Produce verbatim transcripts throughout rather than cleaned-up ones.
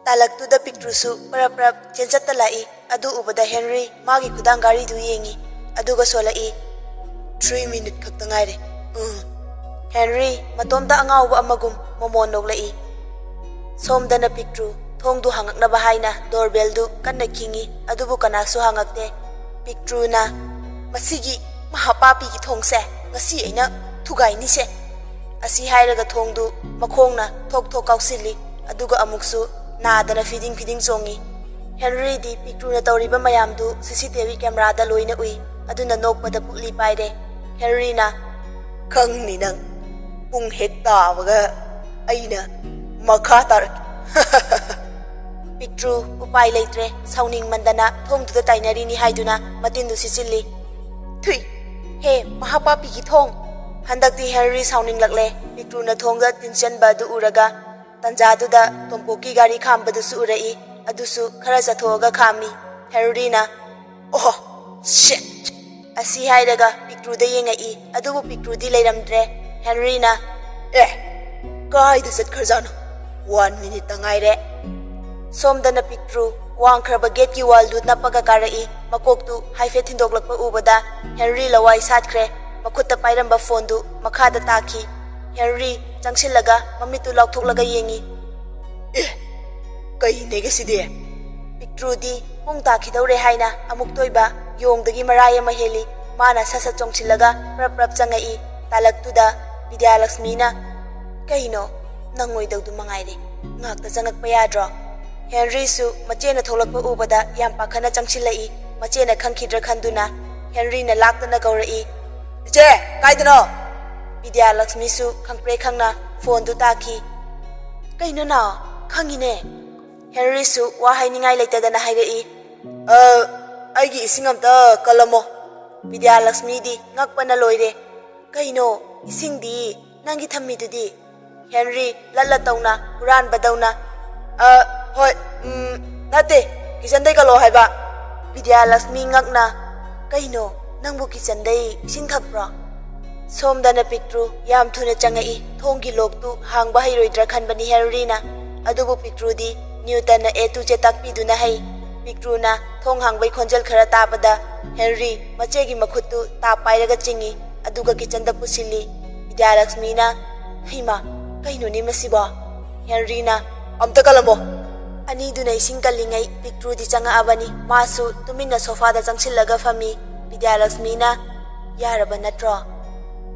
ꯇꯥꯂꯛꯇꯨꯗ ꯄꯤꯛꯇ꯭ꯔꯨꯁꯨ ꯄꯔꯞ ꯄꯔꯞ ꯆꯦꯟꯆꯠꯇ ꯂꯥꯛꯏ꯫ ꯑꯗꯨ ꯎꯕꯗ ꯍꯦꯟꯔꯤ ꯃꯥꯒꯤ ꯈꯨꯗꯥꯡ ꯘꯥꯔꯤꯗꯨ ꯌꯦꯡꯉꯤ, ꯑꯗꯨꯒ ꯁꯣꯜꯂꯛꯏ꯫ "Three minute ꯈꯛꯇ ꯉꯥꯏꯔꯦ꯫ ꯎꯝ꯫" ꯍꯦꯟꯔꯤ ꯃꯇꯣꯝꯇ ꯑꯉꯥꯎꯕ ꯑꯃꯒꯨꯝ ꯃꯃꯣꯟ ꯅꯣꯛꯂꯛꯏ꯫ ꯁꯣꯝꯗꯅ ꯄꯤꯛꯇ꯭ꯔꯨ ꯊꯣꯡꯗꯨ ꯍꯥꯡꯉꯛꯅꯕ ꯍꯥꯏꯅ doorbellꯗꯨ ꯀꯟꯅ ꯈꯤꯡꯉꯤ, ꯑꯗꯨꯕꯨ ꯀꯅꯥꯁꯨ ꯍꯥꯡꯉꯛꯇꯦ꯫ ꯄꯤꯛꯇ꯭ꯔꯨꯅ, "ꯃꯁꯤꯒꯤ ꯃꯍꯥꯄꯥꯄꯤꯒꯤ ꯊꯣꯡꯁꯦ ꯉꯁꯤ ꯑꯩꯅ ꯊꯨꯒꯥꯏꯅꯤꯁꯦ" ꯑꯁꯤ ꯍꯥꯏꯔꯒ ꯊꯣꯡꯗꯨ ꯃꯈꯣꯡꯅ ꯊꯣꯛ ꯊꯣꯛ ꯀꯥꯎꯁꯤꯜꯂꯤ, ꯑꯗꯨꯒ ꯑꯃꯨꯛꯁꯨ ꯅꯥꯗꯅ ꯐꯤꯗꯤꯡ ꯐꯤꯗꯤꯡ ꯆꯣꯡꯉꯤ꯫ ꯍꯦꯟꯔꯤꯗꯤ ꯄꯤꯛꯇ꯭ꯔꯨꯅ ꯇꯧꯔꯤꯕ ꯃꯌꯥꯝꯗꯨ CCTV cameraꯗ ꯂꯣꯏꯅ ꯎꯏ꯫ ꯑꯗꯨꯅ ꯅꯣꯛꯄꯗ ꯄꯨꯛꯂꯤ ꯄꯥꯏꯔꯦ꯫ ꯍꯦꯟꯔꯤꯅ, "ꯈꯪꯅꯤ ꯅꯪ, ꯄꯨꯡ ꯍꯦꯛ ꯇꯥꯕꯒ ꯑꯩꯅ ꯃꯈꯥ ꯇꯥꯔꯛꯀꯦ꯫" ꯄꯤꯛꯇ꯭ꯔꯨ ꯎꯄꯥꯏ ꯂꯩꯇ꯭ꯔꯦ, ꯁꯥꯎꯅꯤꯡꯃꯟꯗꯅ ꯊꯣꯡꯗꯨꯗ ꯇꯥꯏꯅꯔꯤꯅꯤ ꯍꯥꯏꯗꯨꯅ ꯃꯇꯤꯟꯗꯨ ꯁꯤꯠꯆꯤꯜꯂꯤ꯫ "ꯊꯨꯏ, ꯍꯦ ꯃꯍꯥꯄꯥꯄꯤꯒꯤ ꯊꯣꯡ!" ꯍꯟꯗꯛꯇꯤ ꯍꯦꯟꯔꯤ ꯁꯥꯎꯅꯤꯡꯂꯛꯂꯦ꯫ ꯄꯤꯛꯇ꯭ꯔꯨꯅ ꯊꯣꯡꯗ ꯇꯤꯟꯁꯤꯟꯕ ꯑꯗꯨ ꯎꯔꯒ, ꯇꯟꯖꯥꯗꯨꯗ ꯇꯣꯝꯄꯣꯛꯀꯤ ꯘꯥꯔꯤ ꯈꯥꯝꯕꯗꯨꯁꯨ ꯎꯔꯛꯏ꯫ ꯑꯗꯨꯁꯨ ꯈꯔ ꯆꯠꯊꯣꯛꯑꯒ ꯈꯥꯝꯃꯤ꯫ ꯍꯦꯟꯔꯤꯅ, "ꯑꯣꯍ, shit!" ꯑꯁꯤ ꯍꯥꯏꯔꯒ ꯄꯤꯛꯇ꯭ꯔꯨꯗ ꯌꯦꯡꯉꯛꯏ, ꯑꯗꯨꯕꯨ ꯄꯤꯛꯇ꯭ꯔꯨꯗꯤ ꯂꯩꯔꯝꯗ꯭ꯔꯦ꯫ ꯍꯦꯟꯔꯤꯅ, "ꯑꯦ, ꯀꯥꯏꯗ ꯆꯠꯈ꯭ꯔꯖꯥꯠꯅꯣ? One minuteꯇ ꯉꯥꯏꯔꯦ꯫" ꯁꯣꯝꯗꯅ ꯄꯤꯛꯇ꯭ꯔꯨ ꯋꯥꯡꯈ꯭ꯔꯕ gateꯀꯤ wallꯗꯨ ꯅꯞꯄꯒ ꯀꯥꯔꯛꯏ꯫ ꯃꯀꯣꯛꯇꯨ ꯍꯥꯏꯐꯦꯠ ꯊꯤꯟꯗꯣꯛꯂꯛꯄ ꯎꯕꯗ ꯍꯦꯟꯔꯤ ꯂꯋꯥꯏ ꯁꯥꯠꯈ꯭ꯔꯦ꯫ ꯃꯈꯨꯠꯇ ꯄꯥꯏꯔꯝꯕ phoneꯗꯨ ꯃꯈꯥꯗ ꯇꯥꯈꯤ꯫ ꯍꯦꯟꯔꯤ ꯆꯪꯁꯤꯜꯂꯒ ꯃꯃꯤꯠꯇꯨ ꯂꯥꯎꯊꯣꯛꯂꯒ ꯌꯦꯡꯉꯤ꯫ "ꯑꯦ, ꯀꯩꯅꯦꯒꯦ ꯁꯤꯗꯤ?" ꯄꯤꯛꯇ꯭ꯔꯨꯗꯤ ꯄꯨꯡ ꯇꯥꯈꯤꯗꯧꯔꯦ ꯍꯥꯏꯅ ꯑꯃꯨꯛꯇ ꯑꯣꯏꯕ ꯌꯣꯡꯗꯒꯤ ꯃꯔꯥꯏ ꯑꯃ ꯍꯦꯜꯂꯤ꯫ ꯃꯥꯅ ꯁꯠ ꯁꯠ ꯆꯣꯡꯁꯤꯜꯂꯒ ꯄ꯭ꯔꯞ ꯄ꯭ꯔꯞ ꯆꯪꯉꯛꯏ꯫ ꯇꯥꯂꯛꯇꯨꯗ ꯕꯤꯗ꯭ꯌꯥꯂꯛꯁꯃꯤꯅ, "ꯀꯩꯅꯣ, ꯅꯪꯉꯣꯏꯗꯧꯗꯨ ꯃꯉꯥꯏꯔꯦ, ꯉꯥꯛꯇ ꯆꯪꯉꯛꯄ ꯌꯥꯗ꯭ꯔꯣ?" ꯍꯦꯟꯔꯤꯁꯨ ꯃꯆꯦꯅ ꯊꯣꯛꯂꯛꯄ ꯎꯕꯗ ꯌꯥꯝ ꯄꯥꯈꯠꯅ ꯆꯪꯁꯤꯜꯂꯛꯏ꯫ ꯃꯆꯦꯅ ꯈꯪꯈꯤꯗ꯭ꯔꯥ ꯈꯟꯗꯨꯅ ꯍꯦꯟꯔꯤꯅ ꯂꯥꯛꯇꯅ ꯀꯧꯔꯛꯏ, "ꯏꯆꯦ, ꯀꯥꯏꯗꯅꯣ?" ꯕꯤꯗ꯭ꯌꯥꯂꯛꯁꯃꯤꯁꯨ ꯈꯪꯄ꯭ꯔꯦꯛ ꯈꯪꯅ phoneꯗꯨ ꯇꯥꯈꯤ꯫ "ꯀꯩꯅꯣ ꯅꯥꯎ, ꯈꯪꯉꯤꯅꯦ?" ꯍꯦꯟꯔꯤꯁꯨ ꯋꯥ ꯍꯥꯏꯅꯤꯡꯉꯥꯏ ꯂꯩꯇꯗꯅ ꯍꯥꯏꯔꯛꯏ, "ꯑ, ꯑꯩꯒꯤ ꯏꯁꯤꯡ ꯑꯝꯇ ꯀꯜꯂꯝꯃꯣ꯫" ꯕꯤꯗ꯭ꯌꯥꯂꯛꯁꯃꯤꯗꯤ ꯉꯛꯄꯅ ꯂꯣꯏꯔꯦ꯫ "ꯀꯩꯅꯣ, ꯏꯁꯤꯡꯗꯤ ꯅꯪꯒꯤ ꯊꯝꯃꯤꯗꯨꯗꯤ?" ꯍꯦꯟꯔꯤ ꯂꯠꯂ ꯇꯧꯅ ꯍꯨꯔꯥꯟꯕꯗꯧꯅ, "ꯑ, ꯍꯣꯏ, ꯎꯝ, ꯅꯠꯇꯦ, kitchenꯗꯩ ꯀꯜꯂꯛꯑꯣ ꯍꯥꯏꯕ꯫" ꯕꯤꯗ꯭ꯌꯥꯂꯛꯁꯃꯤ ꯉꯛꯅ, "ꯀꯩꯅꯣ, ꯅꯪꯕꯨ kitchenꯗꯩ ꯏꯁꯤꯡ ꯊꯛꯄ꯭ꯔꯣ?" ꯁꯣꯝꯗꯅ ꯄꯤꯛꯇ꯭ꯔꯨ ꯌꯥꯝ ꯊꯨꯅ ꯆꯪꯉꯛꯏ꯫ ꯊꯣꯡꯒꯤ lockꯇꯨ ꯍꯥꯡꯕ ꯍꯩꯔꯣꯏꯗ꯭ꯔꯥ ꯈꯟꯕꯅꯤ ꯍꯦꯟꯔꯤꯅ, ꯑꯗꯨꯕꯨ ꯄꯤꯛꯇ꯭ꯔꯨꯗꯤ ꯅ꯭ꯌꯨꯇꯟꯅ A to Z ꯇꯥꯛꯄꯤꯗꯨꯅ ꯍꯩ꯫ ꯄꯤꯛꯇ꯭ꯔꯨꯅ ꯊꯣꯡ ꯍꯥꯡꯕꯩ ꯈꯣꯟꯖꯦꯜ ꯈꯔ ꯇꯥꯕꯗ ꯍꯦꯟꯔꯤ ꯃꯆꯦꯒꯤ ꯃꯈꯨꯠꯇꯨ ꯇꯥꯞ ꯄꯥꯏꯔꯒ ꯆꯤꯡꯏ, ꯑꯗꯨꯒ ꯀꯤꯆꯟꯗ ꯄꯨꯁꯤꯜꯂꯤ꯫ ꯕꯤꯗ꯭ꯌꯥꯂꯛꯁꯃꯤꯅ, "ꯍꯩꯃꯥ, ꯀꯩꯅꯣꯅꯦ ꯃꯁꯤꯕꯣ?" ꯍꯦꯟꯔꯤꯅ, "ꯑꯝꯇ ꯀꯜꯂꯝꯃꯣ!" ꯑꯅꯤꯗꯨꯅ ꯏꯁꯤꯡ ꯀꯜꯂꯤꯉꯩ ꯄꯤꯛꯇ꯭ꯔꯨꯗꯤ ꯆꯪꯉꯛꯑꯕꯅꯤ꯫ ꯃꯥꯁꯨ ꯇꯨꯃꯤꯟꯅ ꯁꯣꯐꯥꯗ ꯆꯪꯁꯤꯜꯂꯒ ꯐꯝꯃꯤ꯫ ꯕꯤꯗ꯭ꯌꯥꯂꯛꯁꯃꯤꯅ, "ꯌꯥꯔꯕ ꯅꯠꯇ꯭ꯔꯣ?"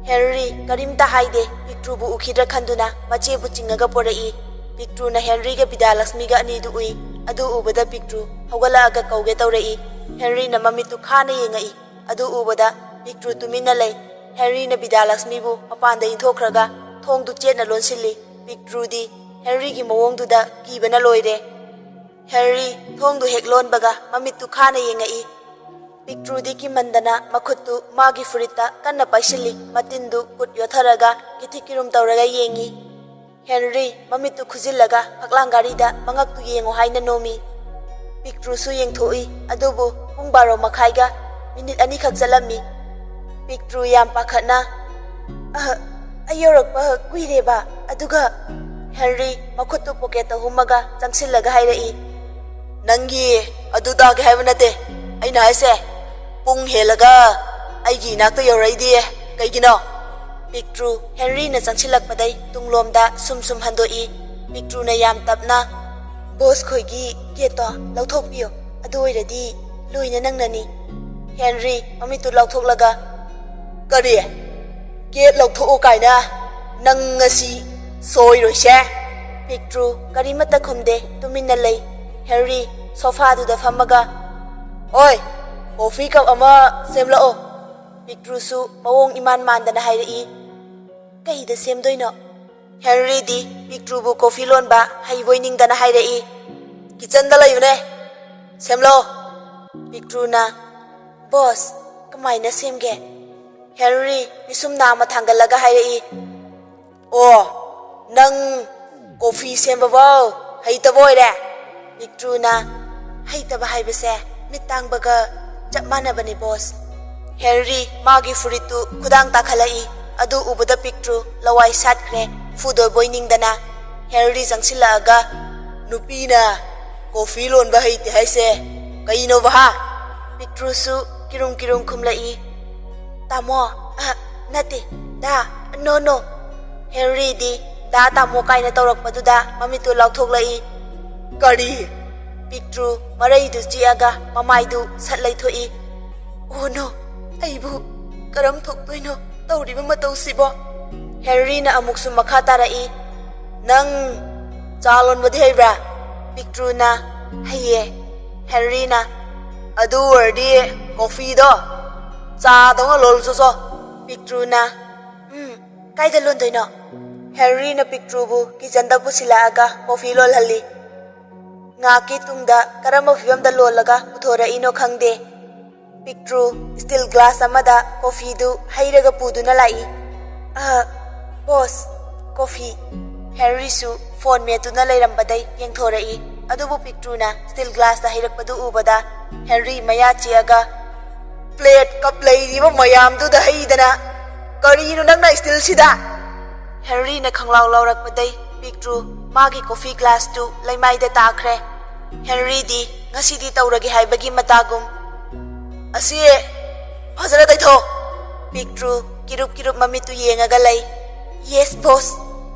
ꯍꯦꯟꯔꯤ ꯀꯔꯤꯝꯇ ꯍꯥꯏꯗꯦ꯫ ꯄꯤꯛꯇ꯭ꯔꯨꯕꯨ ꯎꯈꯤꯗ꯭ꯔꯥ ꯈꯟꯗꯨꯅ ꯃꯆꯦꯕꯨ ꯆꯤꯡꯉꯒ ꯄꯣꯔꯛꯏ꯫ ꯄꯤꯛꯇ꯭ꯔꯨꯅ ꯍꯦꯟꯔꯤꯒ ꯕꯤꯗ꯭ꯌꯥꯂꯛꯁꯃꯤꯒ ꯑꯅꯤꯗꯨ ꯎꯏ꯫ ꯑꯗꯨ ꯎꯕꯗ ꯄꯤꯛꯇ꯭ꯔꯨ ꯍꯧꯒꯠꯂꯛꯑꯒ ꯀꯧꯒꯦ ꯇꯧꯔꯛꯏ꯫ ꯍꯦꯟꯔꯤꯅ ꯃꯃꯤꯠꯇꯨ ꯈꯥꯅ ꯌꯦꯡꯉꯛꯏ꯫ ꯑꯗꯨ ꯎꯕꯗ ꯄꯤꯛꯇ꯭ꯔꯨ ꯇꯨꯃꯤꯟꯅ ꯂꯩ꯫ ꯍꯦꯟꯔꯤꯅ ꯕꯤꯗ꯭ꯌꯥꯂꯛꯁꯃꯤꯕꯨ ꯃꯄꯥꯟꯗ ꯏꯟꯊꯣꯛꯈ꯭ꯔꯒ ꯊꯣꯡꯗꯨ ꯆꯦꯠꯅ ꯂꯣꯟꯁꯤꯜꯂꯤ꯫ ꯄꯤꯛꯇ꯭ꯔꯨꯗꯤ ꯍꯦꯟꯔꯤꯒꯤ ꯃꯑꯣꯡꯗꯨꯗ ꯀꯤꯕꯅ ꯂꯣꯏꯔꯦ꯫ ꯍꯦꯟꯔꯤ ꯊꯣꯡꯗꯨ ꯍꯦꯛ ꯂꯣꯟꯕꯒ ꯃꯃꯤꯠꯇꯨ ꯈꯥꯅ ꯌꯦꯡꯉꯛꯏ꯫ ꯄꯤꯛꯇ꯭ꯔꯨꯗꯤ ꯀꯤꯃꯟꯗꯅ ꯃꯈꯨꯠꯇꯨ ꯃꯥꯒꯤ ꯐꯨꯔꯤꯠꯇ ꯀꯟꯅ ꯄꯥꯏꯁꯤꯜꯂꯤ꯫ ꯃꯇꯤꯟꯗꯨ ꯀꯨꯠ ꯌꯣꯠꯊꯔꯒ ꯀꯤꯊꯤꯛ ꯀꯤꯔꯨꯝ ꯇꯧꯔꯒ ꯌꯦꯡꯉꯤ꯫ ꯍꯦꯟꯔꯤ ꯃꯃꯤꯠꯇꯨ ꯈꯨꯖꯤꯜꯂꯒ ꯐꯛꯂꯥꯡ ꯒꯥꯔꯤꯗ ꯃꯉꯛꯇꯨ ꯌꯦꯡꯉꯨ ꯍꯥꯏꯅ ꯅꯣꯝꯃꯤ꯫ ꯄꯤꯛꯇ꯭ꯔꯨꯁꯨ ꯌꯦꯡꯊꯣꯛꯏ, ꯑꯗꯨꯕꯨ ꯄꯨꯡ ꯕꯥꯔꯣ ꯃꯈꯥꯏꯒ ꯃꯤꯅꯤꯠ ꯑꯅꯤꯈꯛ ꯆꯠꯂꯝꯃꯤ꯫ ꯄꯤꯛꯇ꯭ꯔꯨ ꯌꯥꯝ ꯄꯥꯈꯠꯅ, "ꯑꯍ, ꯑꯩ ꯌꯧꯔꯛꯄ ꯀꯨꯏꯔꯦꯕ"꯫ ꯑꯗꯨꯒ ꯍꯦꯟꯔꯤ ꯃꯈꯨꯠꯇꯨ ꯄꯣꯀꯦꯠꯇ ꯍꯨꯝꯃꯒ ꯆꯪꯁꯤꯜꯂꯒ ꯍꯥꯏꯔꯛꯏ, "ꯅꯪꯒꯤ ꯑꯗꯨ ꯇꯥꯒꯦ ꯍꯥꯏꯕ ꯅꯠꯇꯦ꯫ ꯑꯩꯅ ꯍꯥꯏꯁꯦ, ꯄꯨꯡ ꯍꯦꯜꯂꯒ ꯑꯩꯒꯤ ꯏꯅꯥꯛꯇ ꯌꯧꯔꯛꯏꯗꯤ ꯀꯩꯒꯤꯅꯣ?" ꯄꯤꯛꯇ꯭ꯔꯨ ꯍꯦꯟꯔꯤꯅ ꯆꯪꯁꯤꯜꯂꯛꯄꯗꯩ ꯇꯨꯡꯂꯣꯝꯗ ꯁꯨꯝ ꯁꯨꯝ ꯍꯟꯗꯣꯛꯏ꯫ ꯄꯤꯛꯇ꯭ꯔꯨꯅ ꯌꯥꯝ ꯇꯞꯅ, "ꯕꯣꯁ ꯈꯣꯏꯒꯤ ꯒꯦꯠꯇꯣ ꯂꯧꯊꯣꯛꯄꯤꯌꯣ, ꯑꯗꯨ ꯑꯣꯏꯔꯗꯤ ꯂꯣꯏꯅ ꯅꯪꯅꯅꯤ"꯫ ꯍꯦꯟꯔꯤ ꯃꯃꯤꯠꯇꯨ ꯂꯥꯎꯊꯣꯛꯂꯒ, "ꯀꯔꯤ? ꯒꯦꯠ ꯂꯧꯊꯣꯛꯎ ꯀꯥꯏꯅ? ꯅꯪ ꯉꯁꯤ ꯁꯣꯏꯔꯣꯏꯁꯦ"꯫ ꯄꯤꯛꯇ꯭ꯔꯨ ꯀꯔꯤꯃꯠꯇ ꯈꯨꯝꯗꯦ, ꯇꯨꯃꯤꯟꯅ ꯂꯩ꯫ ꯍꯦꯟꯔꯤ ꯁꯣꯐꯥꯗꯨꯗ ꯐꯝꯃꯒ, "ꯑꯣꯏ, ꯀꯣꯐꯤ ꯀꯞ ꯑꯃ ꯁꯦꯝꯂꯛꯑꯣ"꯫ ꯄꯤꯛꯇ꯭ꯔꯨꯁꯨ ꯃꯑꯣꯡ ꯏꯃꯥꯟ ꯃꯥꯟꯗꯅ ꯍꯥꯏꯔꯛꯏ, "ꯀꯩꯗ ꯁꯦꯝꯗꯣꯏꯅꯣ?" ꯍꯦꯟꯔꯤꯗꯤ ꯄꯤꯛꯇ꯭ꯔꯨꯕꯨ ꯀꯣꯐꯤ ꯂꯣꯟꯕ ꯍꯩꯕꯣꯏ ꯅꯤꯡꯗꯅ ꯍꯥꯏꯔꯛꯏ, "ꯀꯤꯆꯟꯗ ꯂꯩꯕꯅꯦ, ꯁꯦꯝꯂꯣ"꯫ ꯄꯤꯛꯇ꯭ꯔꯨꯅ, "ꯕꯣꯁ, ꯀꯃꯥꯏꯅ ꯁꯦꯝꯒꯦ?" ꯍꯦꯟꯔꯤ ꯃꯤꯁꯨꯝ ꯅꯥ ꯑꯃ ꯊꯥꯡꯒꯠꯂꯒ ꯍꯥꯏꯔꯛꯏ, "ꯑꯣ, ꯅꯪ ꯀꯣꯐꯤ ꯁꯦꯝꯕꯐꯥꯎ ꯍꯩꯇꯕ ꯑꯣꯏꯔꯦ?" ꯄꯤꯛꯇ꯭ꯔꯨꯅ, "ꯍꯩꯇꯕ ꯍꯥꯏꯕꯁꯦ ꯃꯤꯠ ꯇꯥꯡꯕꯒ ꯆꯞ ꯃꯥꯟꯅꯕꯅꯤ, ꯕꯣꯁ"꯫ ꯍꯦꯟꯔꯤ ꯃꯥꯒꯤ ꯐꯨꯔꯤꯠꯇꯨ ꯈꯨꯗꯥꯡ ꯇꯥꯈꯠꯂꯛꯏ꯫ ꯑꯗꯨ ꯎꯕꯗ ꯄꯤꯛꯇ꯭ꯔꯨ ꯂꯋꯥꯏ ꯁꯥꯠꯈ꯭ꯔꯦ, ꯐꯨꯗꯣꯏꯕꯣꯏ ꯅꯤꯡꯗꯅ꯫ ꯍꯦꯟꯔꯤ ꯆꯪꯁꯤꯜꯂꯛꯑꯒ, ꯅꯨꯄꯤꯅ ꯀꯣꯐꯤ ꯂꯣꯟꯕ ꯍꯩꯇꯦ ꯍꯥꯏꯁꯦ ꯀꯩꯅꯣꯕ ꯍꯥ? ꯄꯤꯛꯇ꯭ꯔꯨꯁꯨ ꯀꯤꯔꯨꯝ ꯀꯤꯔꯨꯝ ꯈꯨꯝꯂꯛꯏ꯫ "ꯇꯥꯃꯣ, ꯑ, ꯅꯠꯇꯦ, ꯗꯥ, no, no." ꯍꯦꯅꯔꯤꯗꯤ "ꯗꯥ, ꯇꯥꯃꯣ" ꯀꯥꯏꯅ ꯇꯧꯔꯛꯄꯗꯨꯗ ꯃꯃꯤꯠꯇꯨ ꯂꯥꯎꯊꯣꯛꯂꯛꯏ꯫ "ꯀꯔꯤ?" ꯄꯤꯛꯇ꯭ꯔꯨ ꯃꯔꯩꯗꯨ ꯆꯤꯛꯑꯒ ꯃꯃꯥꯏꯗꯨ ꯁꯠ ꯂꯩꯊꯣꯛꯏ꯫ "ꯑꯣ no, ꯑꯩꯕꯨ ꯀꯔꯝ ꯊꯣꯛꯇꯣꯏꯅꯣ ꯇꯧꯔꯤꯕ ꯃꯇꯧꯁꯤꯕꯣ?" ꯍꯦꯅꯔꯤꯅ ꯑꯃꯨꯛꯁꯨ ꯃꯈꯥ ꯇꯥꯔꯛꯏ꯫ "ꯅꯪ ꯆꯥ ꯂꯣꯟꯕꯗꯤ ꯍꯩꯕ꯭ꯔꯥ?" ꯄꯤꯛꯇ꯭ꯔꯨꯅ "ꯍꯩꯌꯦ꯫" ꯍꯦꯅꯔꯤꯅ "ꯑꯗꯨ ꯑꯣꯏꯔꯗꯤ ꯀꯣꯐꯤꯗꯣ ꯆꯥꯗꯧꯅ ꯂꯣꯜꯂꯨꯆꯣ꯫" ꯄꯤꯛꯇ꯭ꯔꯨꯅ "ꯎꯝ, ꯀꯥꯏꯗ ꯂꯣꯟꯗꯣꯏꯅꯣ?" ꯍꯦꯅꯔꯤꯅ ꯄꯤꯛꯇ꯭ꯔꯨꯕꯨ ꯀꯤꯆꯟꯗ ꯄꯨꯁꯤꯜꯂꯛꯑꯒ ꯀꯣꯐꯤ ꯂꯣꯜꯍꯜꯂꯤ꯫ ꯉꯥꯏꯍꯥꯛꯀꯤ ꯇꯨꯡꯗ ꯀꯔꯝꯕ ꯐꯤꯕꯝꯗ ꯂꯣꯜꯂꯒ ꯄꯨꯊꯣꯔꯛꯏꯅꯣ ꯈꯪꯗꯦ, ꯄꯤꯛꯇ꯭ꯔꯨ ꯁ꯭ꯇꯤꯜ ꯒ꯭ꯂꯥꯁ ꯑꯃꯗ ꯀꯣꯐꯤꯗꯨ ꯍꯩꯔꯒ ꯄꯨꯗꯨꯅ ꯂꯥꯛꯏ꯫ "ꯑ, ꯕꯣꯁ, ꯀꯣꯐꯤ꯫" ꯍꯦꯅꯔꯤꯁꯨ ꯐꯣꯟ ꯃꯦꯠꯇꯨꯅ ꯂꯩꯔꯝꯕꯗꯩ ꯌꯦꯡꯊꯣꯔꯛꯏ꯫ ꯑꯗꯨꯕꯨ ꯄꯤꯛꯇ꯭ꯔꯨꯅ ꯁ꯭ꯇꯤꯜ ꯒ꯭ꯂꯥꯁꯇ ꯍꯩꯔꯛꯄꯗꯨ ꯎꯕꯗ ꯍꯦꯅꯔꯤ ꯃꯌꯥ ꯆꯤꯛꯑꯒ, "ꯄ꯭ꯂꯦꯠ ꯀꯞ ꯂꯩꯔꯤꯕ ꯃꯌꯥꯝꯗꯨꯗ ꯍꯩꯗꯅ ꯀꯔꯤꯅꯣ ꯅꯪꯅ ꯁ꯭ꯇꯤꯜꯁꯤꯗ?" ꯍꯦꯅꯔꯤꯅ ꯈꯪꯂꯥꯎ ꯂꯥꯎꯔꯛꯄꯗꯩ ꯄꯤꯛꯇ꯭ꯔꯨ ꯃꯥꯒꯤ ꯀꯣꯐꯤ ꯒ꯭ꯂꯥꯁꯇꯨ ꯂꯩꯃꯥꯏꯗ ꯇꯥꯈ꯭ꯔꯦ꯫ ꯍꯦꯅꯔꯤꯗꯤ ꯉꯁꯤꯗꯤ ꯇꯧꯔꯒꯦ ꯍꯥꯏꯕꯒꯤ ꯃꯇꯥꯒꯨꯝ, "ꯑꯁꯤ ꯐꯖꯅ ꯇꯩꯊꯣꯛ꯫" ꯄꯤꯛꯇ꯭ꯔꯨ ꯀꯤꯔꯨꯞ ꯀꯤꯔꯨꯞ ꯃꯃꯤꯠꯇꯨ ꯌꯦꯡꯉꯒ ꯂꯩ꯫ "ꯌꯦꯁ, ꯕꯣꯁ꯫"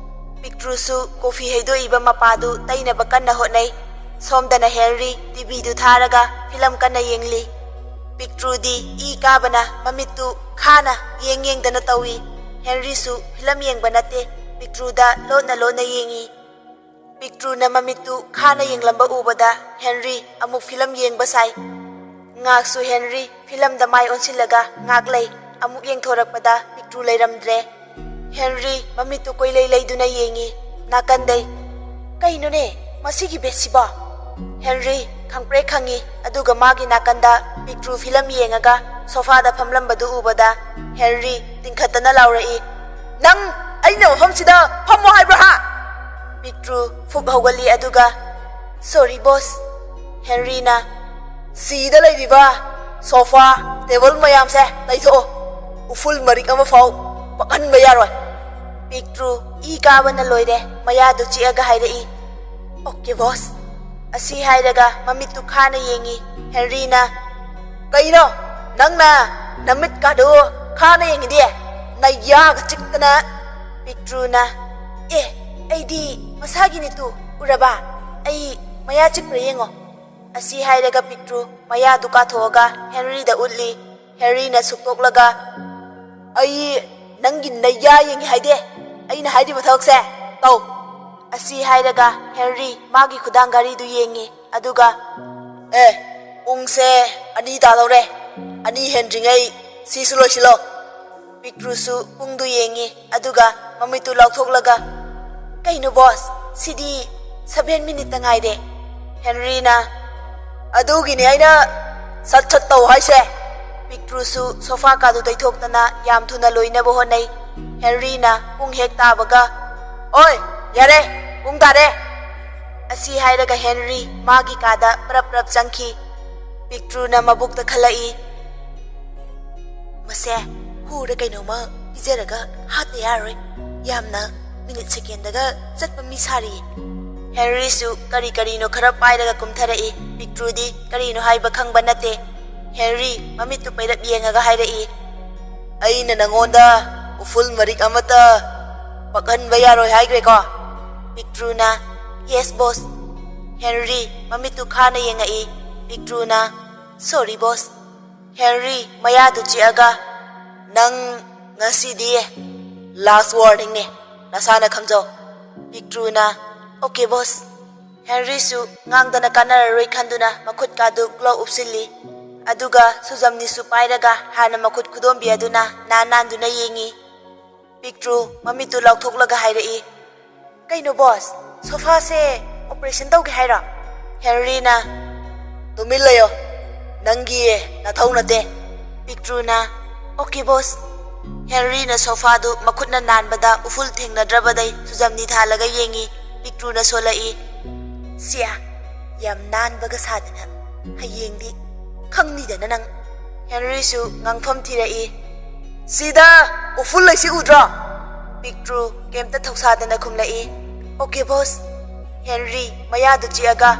ꯄꯤꯛꯇ꯭ꯔꯨꯁꯨ ꯀꯣꯐꯤ ꯍꯩꯗꯣꯛꯏꯕ ꯃꯄꯥꯗꯨ ꯇꯩꯅꯕ ꯀꯟꯅ ꯍꯣꯠꯅꯩ꯫ ꯁꯣꯝꯗꯅ ꯍꯦꯅꯔꯤ ꯇꯤꯚꯤꯗꯨ ꯊꯥꯔꯒ ꯐꯤꯂꯝ ꯀꯟꯅ ꯌꯦꯡꯂꯤ꯫ ꯄꯤꯛꯇ꯭ꯔꯨꯗꯤ ꯏ ꯀꯥꯕꯅ ꯃꯃꯤꯠꯇꯨ ꯈꯥꯅ ꯌꯦꯡ ꯌꯦꯡꯗꯅ ꯇꯧꯏ꯫ ꯍꯦꯅꯔꯤꯁꯨ ꯐꯤꯂꯝ ꯌꯦꯡꯕ ꯅꯠꯇꯦ, ꯄꯤꯛꯇ꯭ꯔꯨꯗ ꯂꯣꯟꯅ ꯂꯣꯟꯅ ꯌꯦꯡꯏ꯫ ꯄꯤꯛꯇ꯭ꯔꯨꯅ ꯃꯃꯤꯠꯇꯨ ꯈꯥꯅ ꯌꯦꯡꯂꯝꯕ ꯎꯕꯗ ꯍꯦꯅꯔꯤ ꯑꯃꯨꯛ ꯐꯤꯂꯝ ꯌꯦꯡꯕ ꯁꯥꯏ꯫ ꯉꯥꯏꯍꯥꯛꯁꯨ ꯍꯦꯅꯔꯤ ꯐꯤꯂꯝꯗ ꯃꯥꯏ ꯑꯣꯟꯁꯤꯜꯂꯒ ꯉꯥꯛ ꯂꯩ꯫ ꯑꯃꯨꯛ ꯌꯦꯡꯊꯣꯔꯛꯄꯗ ꯄꯤꯛꯇ꯭ꯔꯨ ꯂꯩꯔꯝꯗ꯭ꯔꯦ꯫ ꯍꯦꯅꯔꯤ ꯃꯃꯤꯠꯇꯨ ꯀꯣꯏꯂꯩ ꯂꯩꯗꯨꯅ ꯌꯦꯡꯏ꯫ ꯅꯥꯀꯟꯗꯩ, "ꯀꯩꯅꯣꯅꯦ, ꯃꯁꯤꯒꯤ ꯕꯦꯠꯁꯤꯕꯣ?" ꯍꯦꯅꯔꯤ ꯈꯪꯄ꯭ꯔꯦꯛ ꯈꯪꯏ꯫ ꯑꯗꯨꯒ ꯃꯥꯒꯤ ꯅꯥꯀꯟꯗ ꯄꯤꯛꯇ꯭ꯔꯨ ꯐꯤꯂꯝ ꯌꯦꯡꯉꯒ ꯁꯣꯐꯥꯗ ꯐꯝꯂꯝꯕꯗꯨ ꯎꯕꯗ ꯍꯦꯅꯔꯤ ꯇꯤꯡꯈꯠꯇꯅ ꯂꯥꯎꯔꯛꯏ, "ꯅꯪ ꯑꯩꯅ ꯃꯐꯝꯁꯤꯗ ꯐꯝꯃꯣ ꯍꯥꯏꯕ꯭ꯔꯣ ꯍꯥ?" ꯄꯤꯛꯇ꯭ꯔꯨ ꯐꯨꯛ ꯍꯧꯒꯠꯂꯤ ꯑꯗꯨꯒ, "ꯁꯣꯔꯤ ꯕꯣꯁ꯫" ꯍꯦꯅꯔꯤꯅ, "ꯁꯤꯗ ꯂꯩꯔꯤꯕ ꯁꯣꯐꯥ, ꯇꯦꯕꯜ ꯃꯌꯥꯝꯁꯦ ꯇꯩꯊꯣꯛꯑꯣ꯫ ꯎꯐꯨꯜ ꯃꯔꯤꯛ ꯑꯃꯐꯥꯎ ꯄꯛꯍꯟꯕ ꯌꯥꯔꯣꯏ꯫" ꯄꯤꯛꯇ꯭ꯔꯨ ꯏ ꯀꯥꯕꯅ ꯂꯣꯏꯔꯦ꯫ ꯃꯌꯥꯗꯨ ꯆꯤꯛꯑꯒ ꯍꯥꯏꯔꯛꯏ, "ꯑꯣꯀꯦ ꯕꯣꯁ"꯫ ꯑꯁꯤ ꯍꯥꯏꯔꯒ ꯃꯃꯤꯠꯇꯨ ꯈꯥꯅ ꯌꯦꯡꯉꯤ꯫ ꯍꯦꯟꯔꯤꯅ, "ꯀꯩꯅꯣ? ꯅꯪꯅ ꯅꯃꯤꯠꯀꯥꯗꯨ ꯈꯥꯅ ꯌꯦꯡꯉꯤꯗꯤ? ꯅꯌꯥꯒ ꯆꯤꯛꯇꯅ!" ꯄꯤꯛꯇ꯭ꯔꯨꯅ, "ꯑꯦ, ꯑꯩꯗꯤ ꯃꯁꯥꯒꯤꯅꯤꯇꯨ, ꯎꯔꯕ? ꯑꯩ ꯃꯌꯥ ꯆꯤꯛꯄ꯭ꯔꯥ ꯌꯦꯡꯉꯣ"꯫ ꯑꯁꯤ ꯍꯥꯏꯔꯒ ꯄꯤꯛꯇ꯭ꯔꯨ ꯃꯌꯥꯗꯨ ꯀꯥꯊꯣꯛꯑꯒ ꯍꯦꯟꯔꯤꯗ ꯎꯠꯂꯤ꯫ ꯍꯦꯟꯔꯤꯅ ꯁꯨꯛꯇꯣꯛꯂꯒ, "ꯑꯩ ꯅꯪꯒꯤ ꯅꯌꯥ ꯌꯦꯡꯒꯦ ꯍꯥꯏꯗꯦ꯫ ꯑꯩꯅ ꯍꯥꯏꯔꯤꯕ ꯊꯕꯛꯁꯦ ꯇꯧ"꯫ ꯑꯁꯤ ꯍꯥꯏꯔꯒ ꯍꯦꯟꯔꯤ ꯃꯥꯒꯤ ꯈꯨꯗꯥꯡ ꯘꯔꯤꯗꯨ ꯌꯦꯡꯉꯤ꯫ ꯑꯗꯨꯒ, "ꯑꯦ, ꯄꯨꯡꯁꯦ ꯑꯅꯤ ꯇꯥꯗꯧꯔꯦ꯫ ꯑꯅꯤ ꯍꯦꯟꯗ꯭ꯔꯤꯉꯩ ꯁꯤꯁꯨ ꯂꯣꯏꯁꯤꯜꯂꯣ"꯫ ꯄꯤꯛꯇ꯭ꯔꯨꯁꯨ ꯄꯨꯡꯗꯨ ꯌꯦꯡꯉꯤ, ꯑꯗꯨꯒ ꯃꯃꯤꯠꯇꯨ ꯂꯥꯎꯊꯣꯛꯂꯒ, "ꯀꯩꯅꯣ ꯕꯣꯁ, ꯁꯤꯗꯤ ꯁꯚꯦꯟ ꯃꯤꯅꯤꯠꯇ ꯉꯥꯏꯔꯦ"꯫ ꯍꯦꯟꯔꯤꯅ, "ꯑꯗꯨꯒꯤꯅꯦ ꯑꯩꯅ ꯁꯠ ꯁꯠ ꯇꯧ ꯍꯥꯏꯁꯦ"꯫ ꯄꯤꯛꯇ꯭ꯔꯨꯁꯨ ꯁꯣꯐꯥ ꯀꯥꯗꯨ ꯇꯩꯊꯣꯛꯇꯅ ꯌꯥꯝ ꯊꯨꯅ ꯂꯣꯏꯅꯕ ꯍꯣꯠꯅꯩ꯫ ꯍꯦꯟꯔꯤꯅ ꯄꯨꯡ ꯍꯦꯛ ꯇꯥꯕꯒ, "ꯑꯣꯏ, ꯌꯥꯔꯦ, ꯄꯨꯡ ꯇꯥꯔꯦ"꯫ ꯑꯁꯤ ꯍꯥꯏꯔꯒ ꯍꯦꯟꯔꯤ ꯃꯥꯒꯤ ꯀꯥꯗ ꯄ꯭ꯔꯞ ꯄ꯭ꯔꯞ ꯆꯪꯈꯤ꯫ ꯄꯤꯛꯇ꯭ꯔꯨꯅ ꯃꯕꯨꯛꯇ ꯈꯜꯂꯛꯏ, "ꯃꯁꯦ ꯍꯨꯔ ꯀꯩꯅꯣꯝꯃ ꯄꯤꯖꯔꯒ ꯍꯥꯠꯇ ꯌꯥꯔꯣꯏ꯫ ꯌꯥꯝꯅ ꯃꯤꯅꯤꯠ ꯁꯦꯀꯦꯟꯗꯒ ꯆꯠꯄ ꯃꯤ ꯁꯥꯔꯤꯌꯦ"꯫ ꯍꯦꯟꯔꯤꯁꯨ ꯀꯔꯤ ꯀꯔꯤꯅꯣ ꯈꯔ ꯄꯥꯏꯔꯒ ꯀꯨꯝꯊꯔꯛꯏ꯫ ꯄꯤꯛꯇ꯭ꯔꯨꯗꯤ ꯀꯔꯤꯅꯣ ꯍꯥꯏꯕ ꯈꯪꯕ ꯅꯠꯇꯦ꯫ ꯍꯦꯟꯔꯤ ꯃꯃꯤꯠꯇꯨ ꯄꯩꯔꯞ ꯌꯦꯡꯉꯒ ꯍꯥꯏꯔꯛꯏ, "ꯑꯩꯅ ꯅꯉꯣꯟꯗ ꯎꯐꯨꯜ ꯃꯔꯤꯛ ꯑꯃꯠꯇ ꯄꯛꯍꯟꯕ ꯌꯥꯔꯣꯏ ꯍꯥꯏꯈ꯭ꯔꯦꯀꯣ"꯫ ꯄꯤꯛꯇ꯭ꯔꯨꯅ, "ꯌꯦꯁ ꯕꯣꯁ"꯫ ꯍꯦꯟꯔꯤ ꯃꯃꯤꯠꯇꯨ ꯈꯥꯅ ꯌꯦꯡꯉꯛꯏ꯫ ꯄꯤꯛꯇ꯭ꯔꯨꯅ, "ꯁꯣꯔꯤ ꯕꯣꯁ"꯫ ꯍꯦꯟꯔꯤ ꯃꯌꯥꯗꯨ ꯆꯤꯛꯑꯒ, "ꯅꯪ ꯉꯁꯤꯗꯤ ꯂꯥꯁ ꯋꯥꯔꯅꯤꯡꯅꯦ, ꯅꯁꯥꯅ ꯈꯪꯖꯧ"꯫ ꯄꯤꯛꯇ꯭ꯔꯨꯅ, "ꯑꯣꯀꯦ ꯕꯣꯁ"꯫ ꯍꯦꯟꯔꯤꯁꯨ ꯉꯥꯡꯗꯅ ꯀꯥꯟꯅꯔꯔꯣꯏ ꯈꯟꯗꯨꯅ ꯃꯈꯨꯠꯀꯥꯗꯨ ꯒ꯭ꯂꯣꯚ ꯎꯞꯁꯤꯜꯂꯤ꯫ ꯑꯗꯨꯒ ꯁꯨꯖꯝꯅꯤꯁꯨ ꯄꯥꯏꯔꯒ ꯍꯥꯟꯅ ꯃꯈꯨꯠ ꯈꯨꯗꯣꯝꯕꯤ ꯑꯗꯨꯅ ꯅꯥꯟ ꯅꯥꯟꯗꯨꯅ ꯌꯦꯡꯉꯤ꯫ ꯄꯤꯛꯇ꯭ꯔꯨ ꯃꯃꯤꯠꯇꯨ ꯂꯥꯎꯊꯣꯛꯂꯒ ꯍꯥꯏꯔꯛꯏ, "ꯀꯩꯅꯣ ꯕꯣꯁ, ꯁꯣꯐꯥꯁꯦ ꯑꯣꯄꯔꯦꯁꯟ ꯇꯧꯒꯦ ꯍꯥꯏꯔꯣ?" ꯍꯦꯟꯔꯤꯅ, "ꯇꯨꯃꯤꯟ ꯂꯩꯌꯣ, ꯅꯪꯒꯤ ꯅꯊꯧ ꯅꯠꯇꯦ"꯫ ꯄꯤꯛꯇ꯭ꯔꯨꯅ, "ꯑꯣꯀꯦ ꯕꯣꯁ"꯫ ꯍꯦꯟꯔꯤꯅ ꯁꯣꯐꯥꯗꯨ ꯃꯈꯨꯠꯅ ꯅꯥꯟꯕꯗ ꯎꯐꯨꯜ ꯊꯦꯡꯅꯗ꯭ꯔꯕꯗꯩ ꯁꯨꯖꯝꯅꯤ ꯊꯥꯜꯂꯒ ꯌꯦꯡꯉꯤ꯫ ꯄꯤꯛꯇ꯭ꯔꯨꯅ ꯁꯣꯜꯂꯛꯏ, "ꯁꯤꯌꯥ, ꯌꯥꯝ ꯅꯥꯟꯕꯒ ꯁꯥꯗꯅ, ꯍꯌꯦꯡꯗꯤ ꯈꯪꯅꯤꯗꯅ ꯅꯪ"꯫ ꯍꯦꯟꯔꯤꯁꯨ ꯉꯥꯡꯐꯝ ꯊꯤꯔꯛꯏ, "ꯁꯤꯗ ꯎꯐꯨꯜ ꯂꯩꯁꯤ ꯎꯗ꯭ꯔꯣ?" ꯄꯤꯛꯇ꯭ꯔꯨ ꯀꯩꯝꯇ ꯊꯧꯁꯥꯗꯅ ꯈꯨꯝꯂꯛꯏ, "ꯑꯣꯀꯦ ꯕꯣꯁ"꯫ ꯍꯦꯟꯔꯤ ꯃꯌꯥꯗꯨ ꯆꯤꯛꯑꯒ,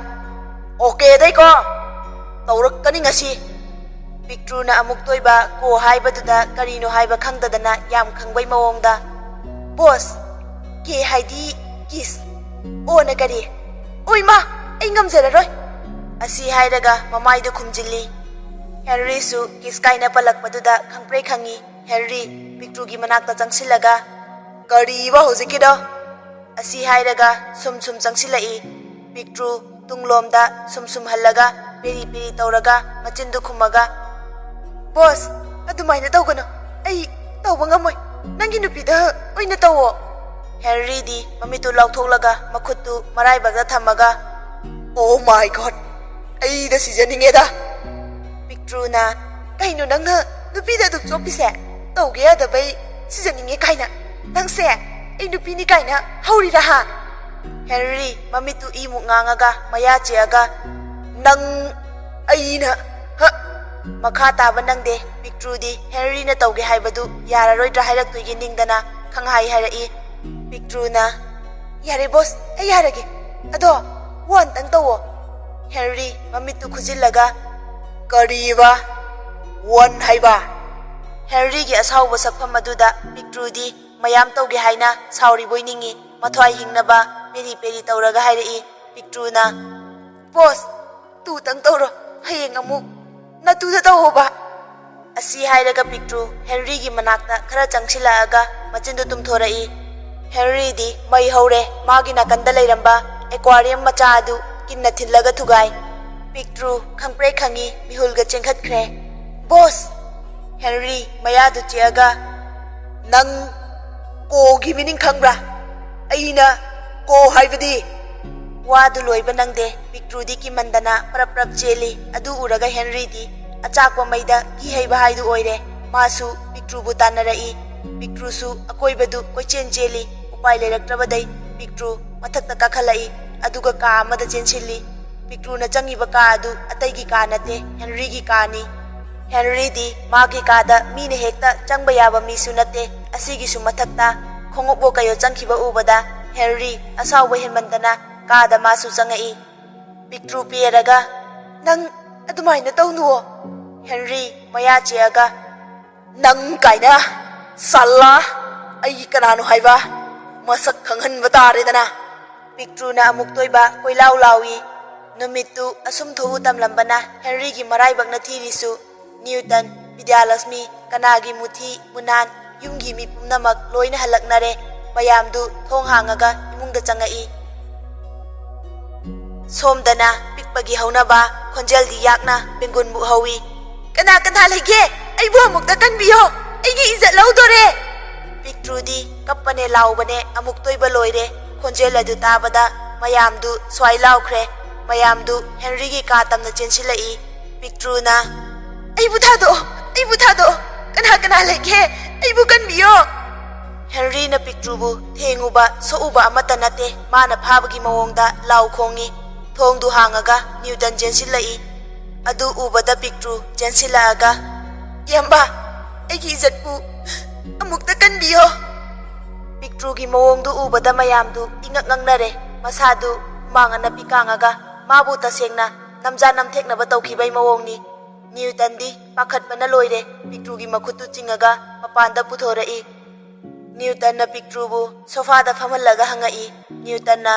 "ꯑꯣꯀꯦꯗꯩꯀꯣ, ꯇꯧꯔꯛꯀꯅꯤ ꯉꯁꯤ!" ꯄꯤꯛꯇ꯭ꯔꯨꯅ ꯑꯃꯨꯛꯇꯣꯏꯕ ꯀꯣ ꯍꯥꯏꯕꯗꯨꯗ ꯀꯔꯤꯅꯣ ꯍꯥꯏꯕ ꯈꯪꯗꯗꯅ ꯌꯥꯝ ꯈꯪꯕꯩ ꯃꯑꯣꯡꯗ, "ꯕꯣꯁ, ꯀꯦ ꯍꯥꯏꯗꯤ ꯀꯤꯁ, ꯑꯣꯅ ꯀꯔꯤ? ꯑꯣꯏꯃꯥ, ꯑꯩ ꯉꯝꯖꯔꯔꯣꯏ!" ꯑꯁꯤ ꯍꯥꯏꯔꯒ ꯃꯃꯥꯏꯗꯨ ꯈꯨꯝꯖꯤꯜꯂꯤ꯫ ꯍꯦꯟꯔꯤꯁꯨ ꯀꯤꯁ ꯀꯥꯏꯅ ꯄꯜꯂꯛꯄꯗꯨꯗ ꯈꯪꯄ꯭ꯔꯦꯛ ꯈꯪꯉꯤ꯫ ꯍꯦꯟꯔꯤ ꯄꯤꯛꯇ꯭ꯔꯨꯒꯤ ꯃꯅꯥꯛꯇ ꯆꯪꯁꯤꯜꯂꯒ, "ꯀꯔꯤꯕ ꯍꯧꯖꯤꯛꯀꯤꯗꯣ?" ꯑꯁꯤ ꯍꯥꯏꯔꯒ ꯁꯨꯝ ꯁꯨꯝ ꯆꯪꯁꯤꯜꯂꯛꯏ꯫ ꯄꯤꯛꯇ꯭ꯔꯨ ꯇꯨꯡꯂꯣꯝꯗ ꯁꯨꯝ ꯁꯨꯝ ꯍꯜꯂꯒ ꯄꯦꯔꯤ ꯄꯦꯔꯤ ꯇꯧꯔꯒ ꯃꯆꯤꯟꯗꯨ ꯈꯨꯝꯃꯒ, "ꯕꯣꯁ, ꯑꯗꯨꯃꯥꯏꯅ ꯇꯧꯒꯅꯨ꯫ ꯑꯩ ꯇꯧꯕ ꯉꯝꯃꯣꯏ꯫ ꯅꯪꯒꯤ ꯅꯨꯄꯤꯗ ꯑꯣꯏꯅ ꯇꯧꯋꯣ!" ꯍꯦꯟꯔꯤꯗꯤ ꯃꯃꯤꯠꯇꯨ ꯂꯥꯎꯊꯣꯛꯂꯒ ꯃꯈꯨꯠꯇꯨ ꯃꯔꯥꯏꯕꯛꯇ ꯊꯝꯃꯒ, "Oh my God! ꯑꯩꯗ ꯁꯤꯖꯅꯤꯡꯉꯦꯗ!" ꯄꯤꯛꯇ꯭ꯔꯨꯅ, "ꯀꯩꯅꯣ ꯅꯪꯅ ꯅꯨꯄꯤꯗ ꯑꯗꯨꯛ ꯆꯣꯞꯄꯤꯁꯦ? ꯇꯧꯒꯦ ꯌꯥꯗꯕꯩ ꯁꯤꯖꯅꯤꯡꯉꯦ ꯀꯥꯏꯅ? ꯅꯪꯁꯦ ꯑꯩ ꯅꯨꯄꯤꯅꯤ ꯀꯥꯏꯅ ꯍꯧꯔꯤꯔꯥ, ꯍꯥ?" ꯍꯦꯟꯔꯤ ꯃꯃꯤꯠꯇꯨ ꯏꯃꯨꯛ ꯉꯥꯡꯉꯒ ꯃꯌꯥ ꯆꯤꯛꯑꯒ, "ꯅꯪ ꯑꯩꯅ, ꯍ!" ꯃꯈꯥ ꯇꯥꯕ ꯅꯪꯗꯦ꯫ ꯄꯤꯛꯇ꯭ꯔꯨꯗꯤ ꯍꯦꯟꯔꯤꯅ ꯇꯧꯒꯦ ꯍꯥꯏꯕꯗꯨ ꯌꯥꯔꯔꯣꯏꯗ꯭ꯔꯥ ꯍꯥꯏꯔꯛꯇꯣꯏꯒꯤ ꯅꯤꯡꯗꯅ ꯈꯪꯍꯥꯏ ꯍꯥꯏꯔꯛꯏ꯫ ꯄꯤꯛꯇ꯭ꯔꯨꯅ, "ꯌꯥꯔꯦ ꯕꯣꯁ, ꯑꯩ ꯌꯥꯔꯒꯦ꯫ ꯑꯗꯣ ꯋꯥꯟꯇꯪ ꯇꯧꯋꯣ!" ꯍꯦꯟꯔꯤ ꯃꯃꯤꯠꯇꯨ ꯈꯨꯖꯤꯜꯂꯒ, "ꯀꯔꯤꯕ? ꯋꯥꯟ ꯍꯥꯏꯕ?" ꯍꯦꯟꯔꯤꯒꯤ ꯑꯁꯥꯎꯕ ꯁꯛꯐꯝ ꯑꯗꯨꯗ ꯄꯤꯛꯇ꯭ꯔꯨꯗꯤ ꯃꯌꯥꯝ ꯇꯧꯒꯦ ꯍꯥꯏꯅ ꯁꯥꯎꯔꯤꯕꯣꯏ ꯅꯤꯡꯏ꯫ ꯃꯊ꯭ꯋꯥꯏ ꯍꯤꯡꯅꯕ ꯄꯦꯔꯤ ꯄꯦꯔꯤ ꯇꯧꯔꯒ ꯍꯥꯏꯔꯛꯏ꯫ ꯄꯤꯛꯇ꯭ꯔꯨꯅ, "ꯕꯣꯁ, ꯇꯨꯇꯪ ꯇꯧꯔꯣ, ꯍꯌꯦꯡ ꯑꯃꯨꯛ ꯅꯇꯨꯗ ꯇꯧꯋꯣꯕ!" ꯑꯁꯤ ꯍꯥꯏꯔꯒ ꯄꯤꯛꯇ꯭ꯔꯨ ꯍꯦꯟꯔꯤꯒꯤ ꯃꯅꯥꯛꯇ ꯈꯔ ꯆꯪꯁꯤꯜꯂꯛꯑꯒ ꯃꯆꯤꯟꯗꯨ ꯇꯨꯝꯊꯣꯔꯛꯏ꯫ ꯍꯦꯟꯔꯤꯗꯤ ꯃꯩ ꯍꯧꯔꯦ꯫ ꯃꯥꯒꯤ ꯅꯥꯀꯟꯗ ꯂꯩꯔꯝꯕ ꯑꯦꯀ꯭ꯋꯥꯔꯤꯌꯝ ꯃꯆꯥ ꯑꯗꯨ ꯀꯤꯟꯅ ꯊꯤꯜꯂꯒ ꯊꯨꯒꯥꯏ꯫ ꯄꯤꯛꯇ꯭ꯔꯨ ꯈꯪꯄ꯭ꯔꯦꯛ ꯈꯪꯉꯤ, ꯃꯤꯍꯨꯜꯒ ꯆꯦꯟꯈꯠꯈ꯭ꯔꯦ꯫ "ꯕꯣꯁ!" ꯍꯦꯟꯔꯤ ꯃꯌꯥꯗꯨ ꯆꯤꯛꯑꯒ, "ꯅꯪ ꯀꯣꯒꯤ ꯃꯤꯅꯤꯡ ꯈꯪꯕ꯭ꯔꯥ? ꯑꯩꯅ ꯀꯣ ꯍꯥꯏꯕꯗꯤ?" ꯋꯥꯗꯨ ꯂꯣꯏꯕ ꯅꯪꯗꯦ꯫ ꯄꯤꯛꯇ꯭ꯔꯨꯗꯤ ꯀꯤꯃꯟꯗꯅ ꯄ꯭ꯔꯞ ꯄ꯭ꯔꯞ ꯆꯦꯜꯂꯤ꯫ ꯑꯗꯨ ꯎꯔꯒ ꯍꯦꯟꯔꯤꯗꯤ ꯑꯆꯥꯛꯄ ꯃꯩꯗ ꯀꯤꯍꯩꯕ ꯍꯥꯏꯗꯨ ꯑꯣꯏꯔꯦ꯫ ꯃꯥꯁꯨ ꯄꯤꯛꯇ꯭ꯔꯨꯕꯨ ꯇꯥꯟꯅꯔꯛꯏ꯫ ꯄꯤꯛꯇ꯭ꯔꯨꯁꯨ ꯑꯀꯣꯏꯕꯗꯨ ꯀꯣꯏꯆꯦꯟ ꯆꯦꯜꯂꯤ꯫ ꯎꯄꯥꯏ ꯂꯩꯔꯛꯇ꯭ꯔꯕꯗꯩ ꯄꯤꯛꯇ꯭ꯔꯨ ꯃꯊꯛꯇ ꯀꯥꯈꯠꯂꯛꯏ, ꯑꯗꯨꯒ ꯀꯥ ꯑꯃꯗ ꯆꯦꯟꯁꯤꯜꯂꯤ꯫ ꯄꯤꯛꯇ꯭ꯔꯨꯅ ꯆꯪꯉꯤꯕ ꯀꯥ ꯑꯗꯨ ꯑꯇꯩꯒꯤ ꯀꯥ ꯅꯠꯇꯦ, ꯍꯦꯟꯔꯤꯒꯤ ꯀꯥꯅꯤ꯫ ꯍꯦꯟꯔꯤꯗꯤ ꯃꯥꯒꯤ ꯀꯥꯗ ꯃꯤꯅ ꯍꯦꯛꯇ ꯆꯪꯕ ꯌꯥꯕ ꯃꯤꯁꯨ ꯅꯠꯇꯦ꯫ ꯑꯁꯤꯒꯤꯁꯨ ꯃꯊꯛꯇ ꯈꯣꯡꯎꯞ ꯀꯩꯌꯣ ꯆꯪꯈꯤꯕ ꯎꯕꯗ ꯍꯦꯟꯔꯤ ꯑꯁꯥꯎꯕ ꯍꯦꯟꯃꯟꯗꯅ ꯀꯥꯗ ꯃꯥꯁꯨ ꯆꯪꯉꯛꯏ꯫ ꯄꯤꯛꯇ꯭ꯔꯨ ꯄꯦꯔꯒ, "ꯅꯪ ꯑꯗꯨꯃꯥꯏꯅ ꯇꯧꯅꯨꯋꯣ꯫" ꯍꯦꯟꯔꯤ ꯃꯌꯥ ꯆꯤꯛꯑꯒ, "ꯅꯪ ꯀꯥꯏꯅ, ꯁꯥꯂꯥ, ꯑꯩ ꯀꯅꯥꯅꯣ ꯍꯥꯏꯕ ꯃꯁꯛ ꯈꯪꯍꯟꯕ ꯇꯥꯔꯦꯗꯅ꯫" ꯄꯤꯛꯇ꯭ꯔꯨꯅ ꯑꯃꯨꯛꯇꯣꯏꯕ ꯀꯣꯏꯂꯥꯎ ꯂꯥꯎꯏ꯫ ꯅꯨꯃꯤꯠꯇꯨ ꯑꯁꯨꯝ ꯊꯣꯛꯎ ꯇꯝꯂꯝꯕꯅ ꯍꯦꯟꯔꯤꯒꯤ ꯃꯔꯥꯏꯕꯛꯅ ꯊꯤꯔꯤꯁꯨ꯫ ꯅ꯭ꯌꯨꯇꯟ, ꯕꯤꯗ꯭ꯌꯥꯂꯛꯁꯃꯤ, ꯀꯅꯥꯒꯤ ꯃꯨꯊꯤ ꯃꯨꯅꯥꯟ, ꯌꯨꯝꯒꯤ ꯃꯤ ꯄꯨꯝꯅꯃꯛ ꯂꯣꯏꯅ ꯍꯜꯂꯛꯅꯔꯦ꯫ ꯃꯌꯥꯝꯗꯨ ꯊꯣꯡ ꯍꯥꯡꯉꯒ ꯏꯃꯨꯡꯗ ꯆꯪꯉꯛꯏ꯫ ꯁꯣꯝꯗꯅ ꯄꯤꯛꯄꯒꯤ ꯍꯧꯅꯕ ꯈꯣꯟꯖꯦꯜꯗꯤ ꯌꯥꯛꯅ ꯄꯦꯡꯒꯨꯟꯕꯨ ꯍꯧꯏ꯫ "ꯀꯅꯥ ꯀꯅꯥ ꯂꯩꯒꯦ? ꯑꯩꯕꯨ ꯑꯃꯨꯛꯇ ꯀꯟꯕꯤꯌꯣ꯫ ꯑꯩꯒꯤ ꯏꯖꯠ ꯂꯧꯗꯣꯔꯦ꯫" ꯄꯤꯛꯇ꯭ꯔꯨꯗꯤ ꯀꯞꯄꯅꯦ ꯂꯥꯎꯕꯅꯦ ꯑꯃꯨꯛꯇꯣꯏꯕ ꯂꯣꯏꯔꯦ꯫ ꯈꯣꯟꯖꯦꯜ ꯑꯗꯨ ꯇꯥꯕꯗ ꯃꯌꯥꯝꯗꯨ ꯁ꯭ꯋꯥꯏ ꯂꯥꯎꯈ꯭ꯔꯦ꯫ ꯃꯌꯥꯝꯗꯨ ꯍꯦꯟꯔꯤꯒꯤ ꯀꯥ ꯇꯝꯅ ꯆꯦꯟꯁꯤꯜꯂꯛꯏ꯫ ꯄꯤꯛꯇ꯭ꯔꯨꯅ, "ꯑꯩꯕꯨ ꯊꯥꯗꯣꯛꯑꯣ, ꯑꯩꯕꯨ ꯊꯥꯗꯣꯛꯑꯣ꯫ ꯀꯅꯥ ꯀꯅꯥ ꯂꯩꯒꯦ? ꯑꯩꯕꯨ ꯀꯟꯕꯤꯌꯣ꯫" ꯍꯦꯟꯔꯤꯅ ꯄꯤꯛꯇ꯭ꯔꯨꯕꯨ ꯊꯦꯡꯉꯨꯕ ꯁꯣꯛꯎꯕ ꯑꯃꯠꯇ ꯅꯠꯇꯦ꯫ ꯃꯥꯅ ꯐꯥꯕꯒꯤ ꯃꯑꯣꯡꯗ ꯂꯥꯎ ꯈꯣꯡꯉꯤ꯫ ꯊꯣꯡꯗꯨ ꯍꯥꯡꯉꯒ ꯅ꯭ꯌꯨꯇꯟ ꯆꯦꯟꯁꯤꯜꯂꯛꯏ꯫ ꯑꯗꯨ ꯎꯕꯗ ꯄꯤꯛꯇ꯭ꯔꯨ ꯆꯦꯟꯁꯤꯜꯂꯛꯑꯒ, "ꯏꯌꯥꯝꯕ, ꯑꯩꯒꯤ ꯏꯖꯠꯄꯨ ꯑꯃꯨꯛꯇ ꯀꯟꯕꯤꯌꯣ꯫" ꯄꯤꯛꯇ꯭ꯔꯨꯒꯤ ꯃꯑꯣꯡꯗꯨ ꯎꯕꯗ ꯃꯌꯥꯝꯗꯨ ꯏꯉꯛ ꯉꯛꯅꯔꯦ꯫ ꯃꯁꯥꯗꯨ ꯍꯨꯃꯥꯡ ꯑꯅꯞꯄꯤ ꯀꯥꯡꯉꯒ ꯃꯥꯕꯨ ꯇꯁꯦꯡꯅ ꯅꯝꯖꯥ ꯅꯝꯊꯦꯛꯅꯕ ꯇꯧꯈꯤꯕꯩ ꯃꯑꯣꯡꯅꯤ꯫ ꯅ꯭ꯌꯨꯇꯟꯗꯤ ꯄꯥꯈꯠꯄꯅ ꯂꯣꯏꯔꯦ꯫ ꯄꯤꯛꯇ꯭ꯔꯨꯒꯤ ꯃꯈꯨꯠꯇꯨ ꯆꯤꯡꯉꯒ ꯃꯄꯥꯟꯗ ꯄꯨꯊꯣꯔꯛꯏ꯫ ꯅ꯭ꯌꯨꯇꯟꯅ ꯄꯤꯛꯇ꯭ꯔꯨꯕꯨ ꯁꯣꯐꯥꯗ ꯐꯝꯍꯜꯂꯒ ꯍꯪꯉꯛꯏ꯫ ꯅ꯭ꯌꯨꯇꯟꯅ,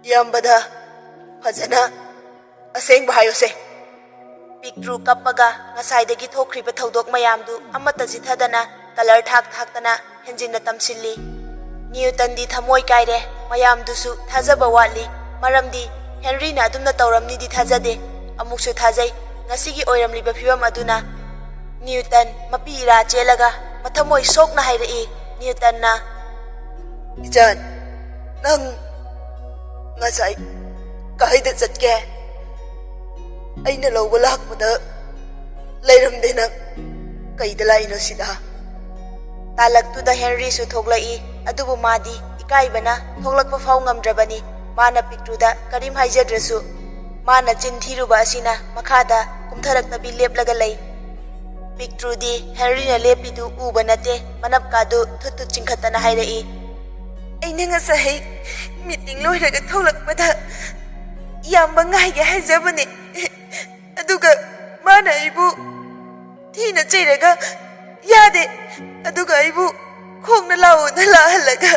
"ꯏꯌꯥꯝꯕꯗ ꯐꯖꯅ ꯑꯁꯦꯡꯕ ꯍꯥꯏꯌꯨꯁꯦ꯫" ꯄꯤꯛꯇ꯭ꯔꯨ ꯀꯞꯄꯒ ꯉꯁꯥꯏꯗꯒꯤ ꯊꯣꯛꯈ꯭ꯔꯤꯕ ꯊꯧꯗꯣꯛ ꯃꯌꯥꯝꯗꯨ ꯑꯃꯠꯇ ꯆꯤꯊꯗꯅ ꯀꯂꯔ ꯊꯥꯛ ꯊꯥꯛꯇꯅ ꯍꯦꯟꯖꯤꯟꯅ ꯇꯝꯁꯤꯜꯂꯤ꯫ ꯅ꯭ꯌꯨꯇꯟꯗꯤ ꯊꯃꯣꯏ ꯀꯥꯏꯔꯦ꯫ ꯃꯌꯥꯝꯗꯨꯁꯨ ꯊꯥꯖꯕ ꯋꯥꯠꯂꯤ꯫ ꯃꯔꯝꯗꯤ ꯍꯦꯟꯔꯤꯅ ꯑꯗꯨꯝꯅ ꯇꯧꯔꯝꯅꯤꯗꯤ ꯊꯥꯖꯗꯦ꯫ ꯑꯃꯨꯛꯁꯨ ꯊꯥꯖꯩ꯫ ꯉꯁꯤꯒꯤ ꯑꯣꯏꯔꯝꯂꯤꯕ ꯐꯤꯕꯝ ꯑꯗꯨꯅ꯫ ꯅ꯭ꯌꯨꯇꯟ ꯃꯄꯤ ꯏꯔꯥ ꯆꯦꯜꯂꯒ ꯃꯊꯃꯣꯏ ꯁꯣꯛꯅ ꯍꯥꯏꯔꯛꯏ꯫ ꯅ꯭ꯌꯨꯇꯟꯅ, "ꯏꯆꯥꯟ, ꯅꯪ ꯉꯁꯥꯏ ꯀꯥꯏꯗ ꯆꯠꯀꯦ? ꯑꯩꯅ ꯂꯧꯕ ꯂꯥꯛꯄꯗ ꯂꯩꯔꯝꯗꯦ ꯅꯪ꯫ ꯀꯩꯗ ꯂꯥꯛꯏꯅꯣ ꯁꯤꯗ?" ꯇꯥꯂꯛꯇꯨꯗ ꯍꯦꯟꯔꯤꯁꯨ ꯊꯣꯛꯂꯛꯏ꯫ ꯑꯗꯨꯕꯨ ꯃꯥꯗꯤ ꯏꯀꯥꯏꯕꯅ ꯊꯣꯛꯂꯛꯄ ꯐꯥꯎ ꯉꯝꯗ꯭ꯔꯕꯅꯤ꯫ ꯃꯥꯅ ꯄꯤꯛꯇ꯭ꯔꯨꯗ ꯀꯔꯤꯝ ꯍꯥꯏꯖꯗ꯭ꯔꯁꯨ꯫ ꯃꯥꯅ ꯆꯤꯟ ꯊꯤꯔꯨꯕ ꯑꯁꯤꯅ ꯃꯈꯥꯗ ꯀꯨꯝꯊꯔꯛꯇꯕꯤ ꯂꯦꯞꯂꯒ ꯂꯩ꯫ ꯄꯤꯛꯇ꯭ꯔꯨꯗꯤ ꯍꯦꯟꯔꯤꯅ ꯂꯦꯞꯄꯤꯗꯨ ꯎꯕ ꯅꯠꯇꯦ꯫ ꯃꯅꯞꯀꯥꯗꯨ ꯊꯨꯠ ꯊꯨꯠ ꯆꯤꯡꯈꯠꯇꯅ ꯍꯥꯏꯔꯛꯏ, "ꯑꯩꯅ ꯉꯁꯥꯏ ꯃꯤꯇꯤꯡ ꯂꯣꯏꯔꯒ ꯊꯣꯛꯂꯛꯄꯗ ꯏꯌꯥꯝꯕ ꯉꯥꯏꯒꯦ ꯍꯥꯏꯖꯕꯅꯦ꯫ ꯑꯗꯨꯒ ꯃꯥꯅ ꯑꯩꯕꯨ ꯊꯤꯅ ꯆꯩꯔꯒ ꯌꯥꯗꯦ, ꯑꯗꯨꯒ ꯑꯩꯕꯨ ꯈꯣꯡꯅ ꯂꯥꯛꯑꯣꯅ ꯂꯥꯛꯍꯜꯂꯒ꯫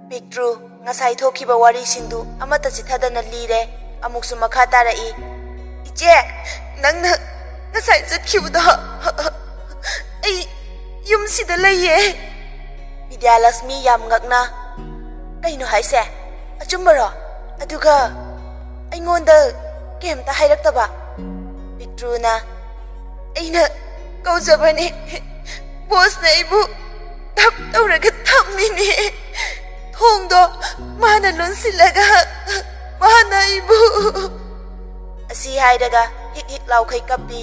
ꯄꯤꯛꯇ꯭ꯔꯨ ꯉꯁꯥꯏ ꯊꯣꯛꯈꯤꯕ ꯋꯥꯔꯤꯁꯤꯡꯗꯨ ꯑꯃꯠꯇ ꯆꯤꯊꯗꯅ ꯂꯤꯔꯦ꯫ ꯑꯃꯨꯛꯁꯨ ꯃꯈꯥ ꯇꯥꯔꯛꯏ, "ꯏꯆꯦ, ꯅꯪꯅ ꯉꯁꯥꯏ ꯆꯠꯈꯤꯕꯗꯣ ꯑꯩ ꯌꯨꯝꯁꯤꯗ ꯂꯩꯌꯦ꯫" ꯕꯤꯗ꯭ꯌꯥꯂꯛꯁꯃꯤ ꯌꯥꯝ ꯉꯛꯅ, "ꯀꯩꯅꯣ ꯍꯥꯏꯁꯦ? ꯑꯆꯨꯝꯕꯔꯣ? ꯑꯗꯨꯒ ꯑꯩꯉꯣꯟꯗ ꯀꯩꯝꯇ ꯍꯥꯏꯔꯛꯇꯕ?" ꯄꯤꯛꯇ꯭ꯔꯨꯅ, "ꯑꯩꯅ ꯀꯧꯖꯕꯅꯦ꯫ ꯕꯣꯁꯅ ꯑꯩꯕꯨ ꯙꯞ ꯇꯧꯔꯒ ꯊꯝꯃꯤꯅꯦ꯫ ꯊꯣꯡꯗꯣ ꯃꯥꯅ ꯂꯣꯟꯁꯤꯜꯂꯒ ꯃꯥꯅ ꯑꯩꯕꯨ꯫" ꯑꯁꯤ ꯍꯥꯏꯔꯒ ꯍꯤꯛ ꯍꯤꯛ ꯂꯥꯎꯈꯩ ꯀꯞꯄꯤ꯫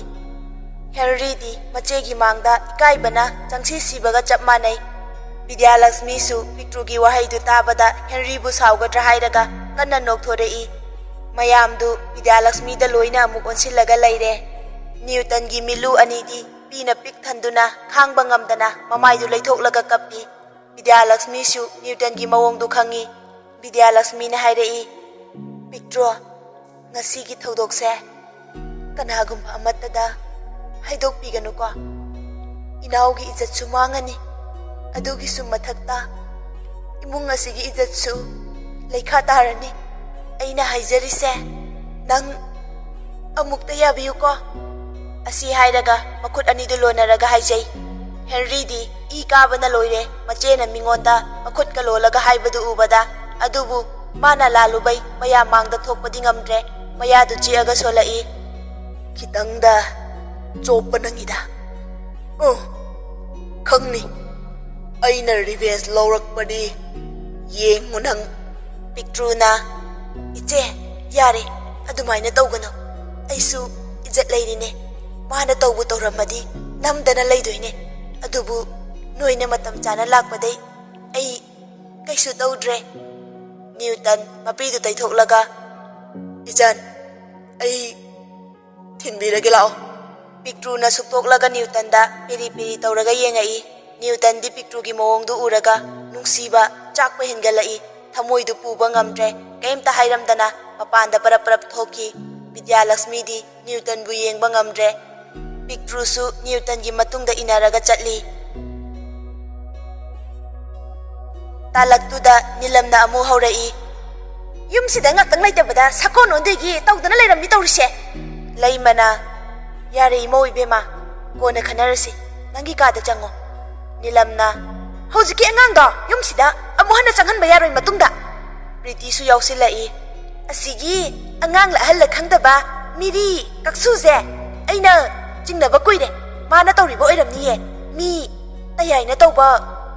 ꯍꯦꯅꯔꯤꯗꯤ ꯃꯆꯦꯒꯤ ꯃꯥꯡꯗ ꯏꯀꯥꯏꯕꯅ ꯆꯪꯁꯤ ꯁꯤꯕꯒ ꯆꯞ ꯃꯥꯟꯅꯩ꯫ ꯕꯤꯗ꯭ꯌꯥꯂꯛꯁꯃꯤꯁꯨ ꯄꯤꯛꯇ꯭ꯔꯨꯒꯤ ꯋꯥꯍꯩꯗꯨ ꯇꯥꯕꯗ ꯍꯦꯅꯔꯤꯕꯨ ꯁꯥꯎꯒꯗ꯭ꯔꯥ ꯍꯥꯏꯔꯒ ꯀꯟꯅ ꯅꯣꯛꯊꯣꯔꯛꯏ꯫ ꯃꯌꯥꯝꯗꯨ ꯕꯤꯗ꯭ꯌꯥꯂꯛꯁꯃꯤꯗ ꯂꯣꯏꯅ ꯑꯃꯨꯛ ꯑꯣꯟꯁꯤꯜꯂꯒ ꯂꯩꯔꯦ꯫ ꯅ꯭ꯌꯨꯇꯟꯒꯤ ꯃꯤꯂꯨ ꯑꯅꯤꯗꯤ ꯄꯤꯅ ꯄꯤꯛ ꯊꯟꯗꯨꯅ ꯈꯥꯡꯕ ꯉꯝꯗꯅ ꯃꯃꯥꯏꯗꯨ ꯂꯩꯊꯣꯛꯂꯒ ꯀꯞꯄꯤ꯫ ꯕꯤꯗ꯭ꯌꯥꯂꯛꯁꯃꯤꯁꯨ ꯅ꯭ꯌꯨꯇꯟꯒꯤ ꯃꯑꯣꯡꯗꯨ ꯈꯪꯏ꯫ ꯕꯤꯗ꯭ꯌꯥꯂꯛꯁꯃꯤꯅ ꯍꯥꯏꯔꯛꯏ, "ꯄꯤꯛꯇ꯭ꯔꯨ, ꯉꯁꯤꯒꯤ ꯊꯧꯗꯣꯛꯁꯦ ꯀꯅꯥꯒꯨꯝꯕ ꯑꯃꯠꯇꯗ ꯍꯥꯏꯗꯣꯛꯄꯤꯒꯅꯨꯀꯣ꯫ ꯏꯅꯥꯎꯒꯤ ꯏꯖꯠꯁꯨ ꯃꯥꯡꯉꯅꯤ, ꯑꯗꯨꯒꯤꯁꯨ ꯃꯊꯛꯇ ꯏꯃꯨꯡ ꯑꯁꯤꯒꯤ ꯏꯖꯠꯁꯨ ꯂꯩꯈꯥ ꯇꯥꯔꯅꯤ꯫ ꯑꯩꯅ ꯍꯥꯏꯖꯔꯤꯁꯦ ꯅꯪ ꯑꯃꯨꯛꯇ ꯌꯥꯕꯤꯌꯨꯀꯣ꯫" ꯑꯁꯤ ꯍꯥꯏꯔꯒ ꯃꯈꯨꯠ ꯑꯅꯤꯗꯨ ꯂꯣꯟꯅꯔꯒ ꯍꯥꯏꯖꯩ꯫ ꯍꯦꯅꯔꯤꯗꯤ ꯏ ꯀꯥꯕꯅ ꯂꯣꯏꯔꯦ꯫ ꯃꯆꯦꯅ ꯃꯤꯉꯣꯟꯗ ꯃꯈꯨꯠꯀ ꯂꯣꯜꯂꯒ ꯍꯥꯏꯕꯗꯨ ꯎꯕꯗ, ꯑꯗꯨꯕꯨ ꯃꯥꯅ ꯂꯥꯜꯂꯨꯕꯩ ꯃꯌꯥꯝ ꯃꯥꯡꯗ ꯊꯣꯛꯄꯗꯤ ꯉꯝꯗ꯭ꯔꯦ꯫ ꯃꯌꯥꯗꯨ ꯆꯤꯛꯑꯒ ꯁꯣꯜꯂꯛꯏ꯫ "ꯈꯤꯇꯪꯗ ꯆꯣꯞꯄ ꯅꯪꯉꯤꯗ꯫ ꯑ, ꯈꯪꯅꯤ꯫ ꯑꯩꯅ ꯔꯤꯚꯦꯟꯖ ꯂꯧꯔꯛꯄꯅꯤ꯫ ꯌꯦꯡꯉꯨ ꯅꯪ꯫" ꯄꯤꯛꯇ꯭ꯔꯨꯅ, "ꯏꯆꯦ, ꯌꯥꯔꯦ, ꯑꯗꯨꯃꯥꯏꯅ ꯇꯧꯒꯅꯨ꯫ ꯑꯩꯁꯨ ꯏꯖꯠ ꯂꯩꯔꯤꯅꯦ꯫ ꯃꯥꯅ ꯇꯧꯕꯨ ꯇꯧꯔꯝꯃꯗꯤ ꯅꯝꯗꯅ ꯂꯩꯗꯣꯏꯅꯦ꯫ ꯑꯗꯨꯕꯨ ꯅꯣꯏꯅ ꯃꯇꯝ ꯆꯥꯅ ꯂꯥꯛꯄꯗꯩ ꯑꯩ ꯀꯩꯁꯨ ꯇꯧꯗ꯭ꯔꯦ꯫" ꯅ꯭ꯌꯨꯇꯟ ꯃꯄꯤꯗꯨ ꯇꯩꯊꯣꯛꯂꯒ, "ꯏꯆꯟ, ꯑꯩ ꯊꯤꯟꯕꯤꯔꯒꯦ ꯂꯥꯛꯑꯣ꯫" ꯄꯤꯛꯇ꯭ꯔꯨꯅ ꯁꯨꯛꯇꯣꯛꯂꯒ ꯅ꯭ꯌꯨꯇꯟꯗ ꯄꯦꯔꯤ ꯄꯦꯔꯤ ꯇꯧꯔꯒ ꯌꯦꯡꯉꯛꯏ꯫ ꯅ꯭ꯌꯨꯇꯟꯗꯤ ꯄꯤꯛꯇ꯭ꯔꯨꯒꯤ ꯃꯑꯣꯡꯗꯨ ꯎꯔꯒ ꯅꯨꯡꯁꯤꯕ ꯆꯥꯛꯄ ꯍꯦꯟꯒꯠꯂꯛꯏ꯫ ꯊꯃꯣꯏꯗꯨ ꯄꯨꯕ ꯉꯝꯗ꯭ꯔꯦ꯫ ꯀꯔꯤꯝꯇ ꯍꯥꯏꯔꯝꯗꯅ ꯃꯄꯥꯟꯗ ꯄꯔꯞ ꯄꯔꯞ ꯊꯣꯛꯈꯤ꯫ ꯕꯤꯗ꯭ꯌꯥꯂꯛꯁꯃꯤꯗꯤ ꯅ꯭ꯌꯨꯇꯟꯕꯨ ꯌꯦꯡꯕ ꯉꯝꯗ꯭ꯔꯦ꯫ ꯄꯤꯛꯇ꯭ꯔꯨꯁꯨ ꯅ꯭ꯌꯨꯇꯟꯒꯤ ꯃꯇꯨꯡꯗ ꯏꯟꯅꯔꯒ ꯆꯠꯂꯤ꯫ ꯇꯥꯂꯛꯇꯨꯗ ꯅꯤꯂꯝꯅ ꯑꯃꯨꯛ ꯍꯧꯔꯛꯏ, "ꯌꯨꯝꯁꯤꯗ ꯉꯥꯛꯇꯪ ꯂꯩꯇꯕꯗ ꯁꯛꯀꯣꯟ ꯑꯣꯟꯗꯣꯏꯒꯤ ꯇꯧꯗꯅ ꯂꯩꯔꯝꯃꯤ ꯇꯧꯔꯤꯁꯦ꯫" ꯂꯩꯃꯅ, "ꯌꯥꯔꯦ ꯏꯃꯧ ꯏꯕꯦꯝꯃ, ꯀꯣꯟꯅ ꯈꯟꯅꯔꯁꯤ, ꯅꯪꯒꯤ ꯀꯥꯗ ꯆꯪꯉꯣ꯫" ꯅꯤꯂꯝꯅ, "ꯍꯧꯖꯤꯛꯀꯤ ꯑꯉꯥꯡꯗꯣ ꯌꯨꯝꯁꯤꯗ ꯑꯃꯨꯛ ꯍꯟꯅ ꯆꯪꯍꯟꯕ ꯌꯥꯔꯣꯏ ꯃꯇꯨꯡꯗ꯫" ꯄ꯭ꯔꯤꯇꯤꯁꯨ ꯌꯥꯎꯁꯤꯜꯂꯛꯏ꯫ "ꯑꯁꯤꯒꯤ ꯑꯉꯥꯡꯂ ꯑꯍꯜꯂ ꯈꯪꯗꯕ ꯃꯤꯔꯤ ꯀꯛꯁꯨꯁꯦ ꯑꯩꯅ ꯆꯤꯡꯅꯕ ꯀꯨꯏꯔꯦ꯫ ꯃꯥꯅ ꯇꯧꯔꯤꯕ ꯑꯣꯏꯔꯝꯅꯤꯌꯦ꯫ ꯃꯤ ꯇꯌꯥꯏꯅ ꯇꯧꯕ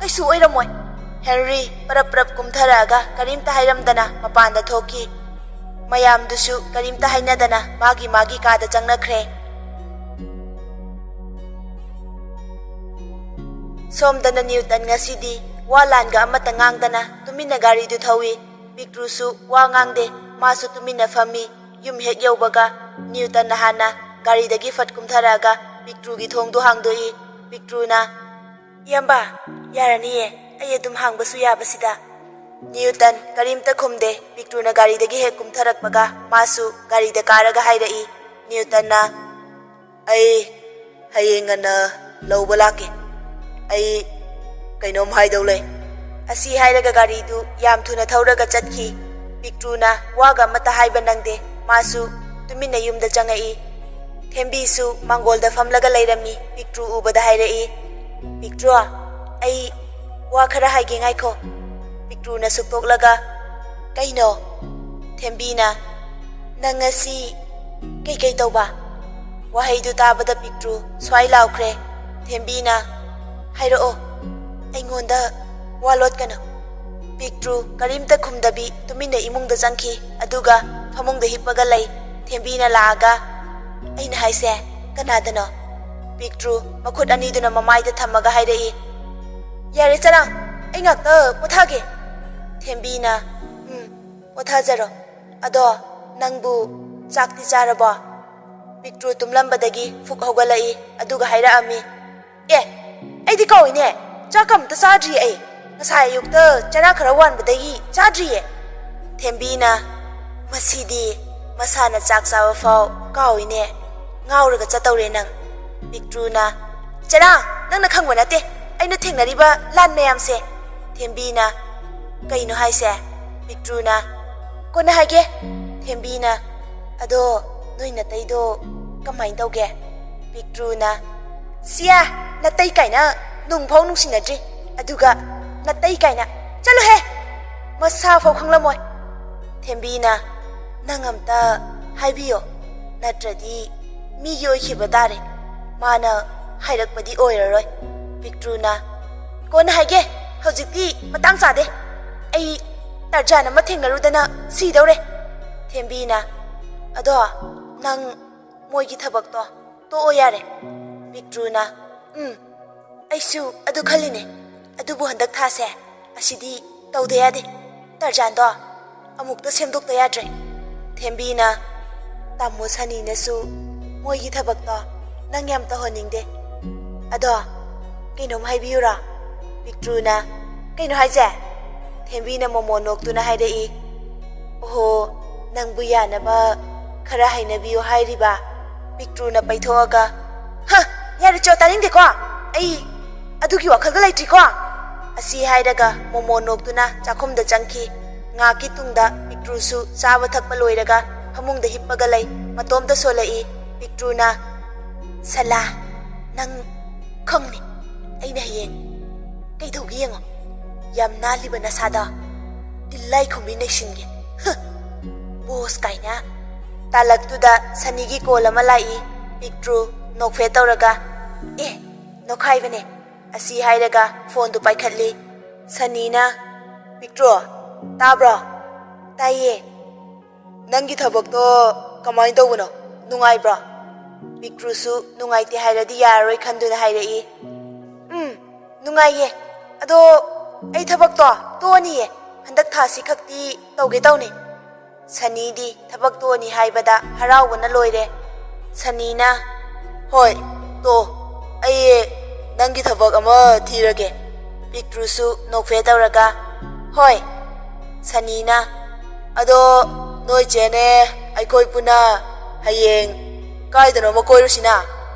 ꯀꯩꯁꯨ ꯑꯣꯏꯔꯝꯃꯣꯏ꯫" ꯍꯦꯅꯔꯤ ꯄꯔꯞ ꯄꯔꯞ ꯀꯨꯝꯊꯔꯛꯑꯒ ꯀꯔꯤꯝꯇ ꯍꯥꯏꯔꯝꯗꯅ ꯃꯄꯥꯟꯗ ꯊꯣꯛꯈꯤ꯫ ꯃꯌꯥꯝꯗꯨꯁꯨ ꯀꯔꯤꯝꯇ ꯍꯥꯏꯅꯗꯅ ꯃꯥꯒꯤ ꯃꯥꯒꯤ ꯀꯥꯗ ꯆꯪꯅꯈ꯭ꯔꯦ꯫ ꯁꯣꯝꯗꯅ ꯅ꯭ꯌꯨꯇꯟ ꯉꯁꯤꯗꯤ ꯋꯥ ꯂꯥꯟꯒ ꯑꯃꯠꯇ ꯉꯥꯡꯗꯅ ꯇꯨꯃꯤꯟꯅ ꯒꯥꯔꯤꯗꯨ ꯊꯧꯏ꯫ ꯄꯤꯛꯇ꯭ꯔꯨꯁꯨ ꯋꯥ ꯉꯥꯡꯗꯦ, ꯃꯥꯁꯨ ꯇꯨꯃꯤꯟꯅ ꯐꯝꯃꯤ꯫ ꯌꯨꯝ ꯍꯦꯛ ꯌꯧꯕꯒ ꯅ꯭ꯌꯨꯇꯟꯅ ꯍꯥꯟꯅ ꯒꯥꯔꯤꯗꯒꯤ ꯐꯠ ꯀꯨꯝꯊꯔꯛꯑꯒ ꯄꯤꯛꯇ꯭ꯔꯨꯒꯤ ꯊꯣꯡꯗꯨ ꯍꯥꯡꯗꯣꯛꯏ꯫ ꯄꯤꯛꯇ꯭ꯔꯨꯅ, "ꯏꯌꯥꯝꯕ, ꯌꯥꯔꯅꯤꯌꯦ, ꯑꯩ ꯑꯗꯨꯝ ꯍꯥꯡꯕꯁꯨ ꯌꯥꯕꯁꯤꯗ꯫" ꯅ꯭ꯌꯨꯇꯟ ꯀꯔꯤꯝꯇ ꯈꯨꯝꯗꯦ꯫ ꯄꯤꯛꯇ꯭ꯔꯨꯅ ꯒꯥꯔꯤꯗꯒꯤ ꯍꯦꯛ ꯀꯨꯝꯊꯔꯛꯄꯒ ꯃꯥꯁꯨ ꯒꯥꯔꯤꯗ ꯀꯥꯔꯒ ꯍꯥꯏꯔꯛꯏ꯫ ꯅ꯭ꯌꯨꯇꯟꯅ, "ꯑꯩ ꯍꯌꯦꯡ ꯉꯟꯅ ꯂꯧꯕ ꯂꯥꯛꯀꯦ꯫ ꯑꯩ ꯀꯩꯅꯣꯝ ꯍꯥꯏꯗꯧ ꯂꯩ꯫" ꯑꯁꯤ ꯍꯥꯏꯔꯒ ꯒꯥꯔꯤꯗꯨ ꯌꯥꯝ ꯊꯨꯅ ꯊꯧꯔꯒ ꯆꯠꯈꯤ꯫ ꯄꯤꯛꯇ꯭ꯔꯨꯅ ꯋꯥꯒ ꯑꯃꯠꯇ ꯍꯥꯏꯕ ꯅꯪꯗꯦ꯫ ꯃꯥꯁꯨ ꯇꯨꯃꯤꯟꯅ ꯌꯨꯝꯗ ꯆꯪꯉꯛꯏ꯫ ꯊꯦꯝꯕꯤꯁꯨ ꯃꯥꯡꯒꯣꯜꯗ ꯐꯝꯂꯒ ꯂꯩꯔꯝꯃꯤ꯫ ꯄꯤꯛꯇ꯭ꯔꯨ ꯎꯕꯗ ꯍꯥꯏꯔꯛꯏ, "ꯄꯤꯛꯇ꯭ꯔꯨ, ꯑꯩ ꯋꯥ ꯈꯔ ꯍꯥꯏꯒꯦ, ꯉꯥꯏꯈꯣ꯫" ꯄꯤꯛꯇ꯭ꯔꯨꯅ ꯁꯨꯛꯇꯣꯛꯂꯒ, "ꯀꯩꯅꯣ?" ꯊꯦꯝꯕꯤꯅ, "ꯅꯪ ꯉꯁꯤ ꯀꯩꯀꯩ ꯇꯧꯕ?" ꯋꯥꯍꯩꯗꯨ ꯇꯥꯕꯗ ꯄꯤꯛꯇ꯭ꯔꯨ ꯁ꯭ꯋꯥꯏ ꯂꯥꯎꯈ꯭ꯔꯦ꯫ ꯊꯦꯝꯕꯤꯅ, "ꯍꯥꯏꯔꯛꯑꯣ, ꯑꯩꯉꯣꯟꯗ ꯋꯥ ꯂꯣꯠꯀꯅꯨ꯫" ꯄꯤꯛꯇ꯭ꯔꯨ ꯀꯔꯤꯝꯇ ꯈꯨꯝꯗꯕꯤ ꯇꯨꯃꯤꯟꯅ ꯏꯃꯨꯡꯗ ꯆꯪꯈꯤ꯫ ꯑꯗꯨꯒ ꯐꯃꯨꯡꯗ ꯍꯤꯞꯄꯒ ꯂꯩ꯫ ꯊꯦꯝꯕꯤꯅ ꯂꯥꯛꯑꯒ, "ꯑꯩꯅ ꯍꯥꯏꯁꯦ ꯀꯅꯥꯗꯅꯣ?" ꯄꯤꯛꯇ꯭ꯔꯨ ꯃꯈꯨꯠ ꯑꯅꯤꯗꯨꯅ ꯃꯃꯥꯏꯗ ꯊꯝꯃꯒ ꯍꯥꯏꯔꯛꯏ, "ꯌꯥꯔꯦ ꯆꯔꯥꯡ, ꯑꯩ ꯉꯥꯛꯇ ꯄꯣꯊꯥꯒꯦ꯫" ꯊꯦꯝꯕꯤꯅ, "ꯎꯝ, ꯄꯣꯊꯥꯖꯔꯣ꯫ ꯑꯗꯣ ꯅꯪꯕꯨ ꯆꯥꯛꯇꯤ ꯆꯥꯔꯕꯣ?" ꯄꯤꯛꯇ꯭ꯔꯨ ꯇꯨꯝꯂꯝꯕꯗꯒꯤ ꯐꯨꯛ ꯍꯧꯒꯠꯂꯛꯏ꯫ ꯑꯗꯨꯒ ꯍꯥꯏꯔꯛꯑꯝꯃꯤ, "ꯑꯦ, ꯑꯩꯗꯤ ꯀꯥꯎꯏꯅꯦ, ꯆꯥꯛꯀ ꯑꯝꯇ ꯆꯥꯗ꯭ꯔꯤ ꯑꯩ꯫" ꯉꯁꯥꯏ ꯑꯌꯨꯛꯇ ꯆꯔꯥ ꯈꯔ ꯋꯥꯟꯕꯗꯒꯤ ꯆꯥꯗ꯭ꯔꯤꯌꯦ꯫ ꯊꯦꯝꯕꯤꯅ, "ꯃꯁꯤꯗꯤ ꯃꯁꯥꯅ ꯆꯥꯛ ꯆꯥꯕ ꯐꯥꯎ ꯀꯥꯎꯏꯅꯦ, ꯉꯥꯎꯔꯒ ꯆꯠꯇꯧꯔꯦ ꯅꯪ꯫" ꯄꯤꯛꯇ꯭ꯔꯨꯅ, "ꯆꯔꯥ, ꯅꯪꯅ ꯈꯪꯕ ꯅꯠꯇꯦ ꯑꯩꯅ ꯊꯦꯡꯅꯔꯤꯕ ꯂꯥꯟ ꯃꯌꯥꯝꯁꯦ꯫" ꯊꯦꯝꯕꯤꯅ, "ꯀꯩꯅꯣ ꯍꯥꯏꯁꯦ?" ꯄꯤꯛꯇ꯭ꯔꯨꯅ, "ꯀꯣꯟꯅ ꯍꯥꯏꯒꯦ꯫" ꯊꯦꯝꯕꯤꯅ, "ꯑꯗꯣ ꯅꯣꯏ ꯅꯇꯩꯗꯣ ꯀꯃꯥꯏꯅ ꯇꯧꯒꯦ?" ꯄꯤꯛꯇ꯭ꯔꯨꯅ, "ꯁꯤꯌꯥ, ꯅꯇꯩ ꯀꯥꯏꯅ ꯅꯨꯡꯐꯥꯎ ꯅꯨꯡꯁꯤꯅꯗ꯭ꯔꯤ, ꯑꯗꯨꯒ ꯅꯇꯩ ꯀꯥꯏꯅ, ꯆꯠꯂꯨꯍꯦ, ꯃꯁꯥ ꯐꯥꯎ ꯈꯪꯂꯝꯃꯣꯏ꯫" ꯊꯦꯝꯕꯤꯅ, "ꯅꯪ ꯑꯝꯇ ꯍꯥꯏꯕꯤꯌꯣ, ꯅꯠꯇ꯭ꯔꯗꯤ ꯃꯤꯒꯤ ꯑꯣꯏꯈꯤꯕ ꯇꯥꯔꯦ, ꯃꯥꯅ ꯍꯥꯏꯔꯛꯄꯗꯤ ꯑꯣꯏꯔꯔꯣꯏ꯫" ꯄꯤꯛꯇ꯭ꯔꯨꯅ, "ꯀꯣꯟꯅ ꯍꯥꯏꯒꯦ, ꯍꯧꯖꯤꯛꯇꯤ ꯃꯇꯥꯡ ꯆꯥꯗꯦ, ꯑꯩ ꯇꯔꯖꯥꯟ ꯑꯃ ꯊꯦꯡꯅꯔꯨꯗꯅ ꯁꯤꯗꯧꯔꯦ꯫" ꯊꯦꯝꯕꯤꯅ, "ꯑꯗꯣ ꯅꯪ ꯃꯣꯏꯒꯤ ꯊꯕꯛꯇꯣ ꯇꯣꯛꯑꯣ ꯌꯥꯔꯦ꯫" ꯄꯤꯛꯇ꯭ꯔꯨꯅ, "ꯎꯝ, ꯑꯩꯁꯨ ꯑꯗꯨ ꯈꯜꯂꯤꯅꯦ, ꯑꯗꯨꯕꯨ ꯍꯟꯗꯛ ꯊꯥꯁꯦ ꯑꯁꯤꯗꯤ ꯇꯧꯗ ꯌꯥꯗꯦ, ꯇꯔꯖꯥꯟꯗꯣ ꯑꯃꯨꯛꯇ ꯁꯦꯝꯗꯣꯛꯇ ꯌꯥꯗ꯭ꯔꯦ꯫" ꯊꯦꯝꯕꯤꯅ, "ꯇꯥꯃꯣ ꯁꯅꯤꯅꯁꯨ ꯃꯣꯏꯒꯤ ꯊꯕꯛꯇꯣ ꯅꯪ ꯌꯥꯝ ꯇꯧꯍꯟꯅꯤꯡꯗꯦ꯫ ꯑꯗꯣ ꯀꯩꯅꯣꯝ ꯍꯥꯏꯕꯤꯌꯨꯔꯣ?" ꯄꯤꯛꯇ꯭ꯔꯨꯅ, "ꯀꯩꯅꯣ ꯍꯥꯏꯁꯦ?" ꯊꯦꯝꯕꯤꯅ ꯃꯣꯃꯣꯟ ꯅꯣꯛꯇꯨꯅ ꯍꯥꯏꯔꯛꯏ꯫ "ꯑꯣꯍꯣ, ꯅꯪꯕꯨ ꯌꯥꯅꯕ ꯈꯔ ꯍꯥꯏꯅꯕꯤꯌꯨ ꯍꯥꯏꯔꯤꯕ?" ꯄꯤꯛꯇ꯭ꯔꯨꯅ ꯄꯩꯊꯣꯛꯑꯒ, "ꯍ, ꯌꯥꯔꯦ ꯆꯣ, ꯇꯥꯅꯤꯡꯗꯦꯀꯣ, ꯑꯩ ꯑꯗꯨꯒꯤ ꯋꯥꯈꯜꯒ ꯂꯩꯇ꯭ꯔꯤꯀꯣ꯫" ꯑꯁꯤ ꯍꯥꯏꯔꯒ ꯃꯣꯃꯣꯟ ꯅꯣꯛꯇꯨꯅ ꯆꯥꯛꯈꯨꯝꯗ ꯆꯪꯈꯤ꯫ ꯉꯥꯏꯍꯥꯛꯀꯤ ꯇꯨꯡꯗ ꯄꯤꯛꯇ꯭ꯔꯨꯁꯨ ꯆꯥꯕ ꯊꯛꯄ ꯂꯣꯏꯔꯒ ꯐꯃꯨꯡꯗ ꯍꯤꯞꯄꯒ ꯂꯩ꯫ ꯃꯇꯣꯝꯇ ꯁꯣꯜꯂꯛꯏ꯫ ꯄꯤꯛꯇ꯭ꯔꯨꯅ, "ꯁꯂꯥ, ꯅꯪ ꯈꯪꯅꯤ ꯑꯩꯅ ꯍꯌꯦꯡ ꯀꯩꯗꯧꯒꯦ ꯌꯦꯡꯉꯣ꯫ ꯌꯥꯝ ꯅꯥꯜꯂꯤꯕ ꯅꯁꯥꯗꯣ ꯇꯤꯜꯂꯥꯏ ꯈꯨꯝꯕꯤ ꯅꯩꯁꯤꯟꯒꯦ꯫ ꯍ! ꯕꯣꯁ ꯀꯥꯏꯅ꯫" ꯇꯥꯂꯛꯇꯨꯗ ꯁꯅꯤꯒꯤ ꯀꯣꯜ ꯑꯃ ꯂꯥꯛꯏ꯫ ꯄꯤꯛꯇ꯭ꯔꯨ ꯅꯣꯛꯐꯦꯠ ꯇꯧꯔꯒ, "ꯑꯦ, ꯅꯣꯛꯈꯥꯏꯕꯅꯦ꯫" ꯑꯁꯤ ꯍꯥꯏꯔꯒ ꯐꯣꯟꯗꯨ ꯄꯥꯏꯈꯠꯂꯤ꯫ ꯁꯅꯤꯅ, "ꯄꯤꯛꯇ꯭ꯔꯨ, ꯇꯥꯕ꯭ꯔꯣ?" "ꯇꯥꯏꯌꯦ꯫" "ꯅꯪꯒꯤ ꯊꯕꯛꯇꯣ ꯀꯃꯥꯏꯅ ꯇꯧꯕꯅꯣ? ꯅꯨꯡꯉꯥꯏꯕ꯭ꯔꯣ?" ꯄꯤꯛꯇ꯭ꯔꯨꯁꯨ ꯅꯨꯡꯉꯥꯏꯇꯦ ꯍꯥꯏꯔꯗꯤ ꯌꯥꯔꯔꯣꯏ ꯈꯟꯗꯨꯅ ꯍꯥꯏꯔꯛꯏ꯫ "ꯎꯝ, ꯅꯨꯡꯉꯥꯏꯌꯦ꯫ ꯑꯗꯣ ꯑꯩ ꯊꯕꯛꯇꯣ ꯇꯣꯛꯑꯅꯤꯌꯦ꯫ ꯍꯟꯗꯛ ꯊꯥꯁꯤ ꯈꯛꯇꯤ ꯇꯧꯒꯦ ꯇꯧꯅꯤ꯫" ꯁꯅꯤꯗꯤ ꯊꯕꯛ ꯇꯣꯛꯑꯅꯤ ꯍꯥꯏꯕꯗ ꯍꯔꯥꯎꯕꯅ ꯂꯣꯏꯔꯦ꯫ ꯁꯅꯤꯅ, "ꯍꯣꯏ, ꯇꯣ, ꯑꯩ ꯅꯪꯒꯤ ꯊꯕꯛ ꯑꯃ ꯊꯤꯔꯒꯦ꯫" ꯄꯤꯛꯇ꯭ꯔꯨꯁꯨ ꯅꯣꯛꯐꯦ ꯇꯧꯔꯒ, "ꯍꯣꯏ꯫" ꯁꯅꯤꯅ, "ꯑꯗꯣ ꯅꯣꯏ ꯆꯦꯅꯦ ꯑꯩꯈꯣꯏ ꯄꯨꯟꯅ ꯍꯌꯦꯡ ꯀꯥꯏꯗꯅꯣꯃ ꯀꯣꯏꯔꯨꯁꯤꯅ?"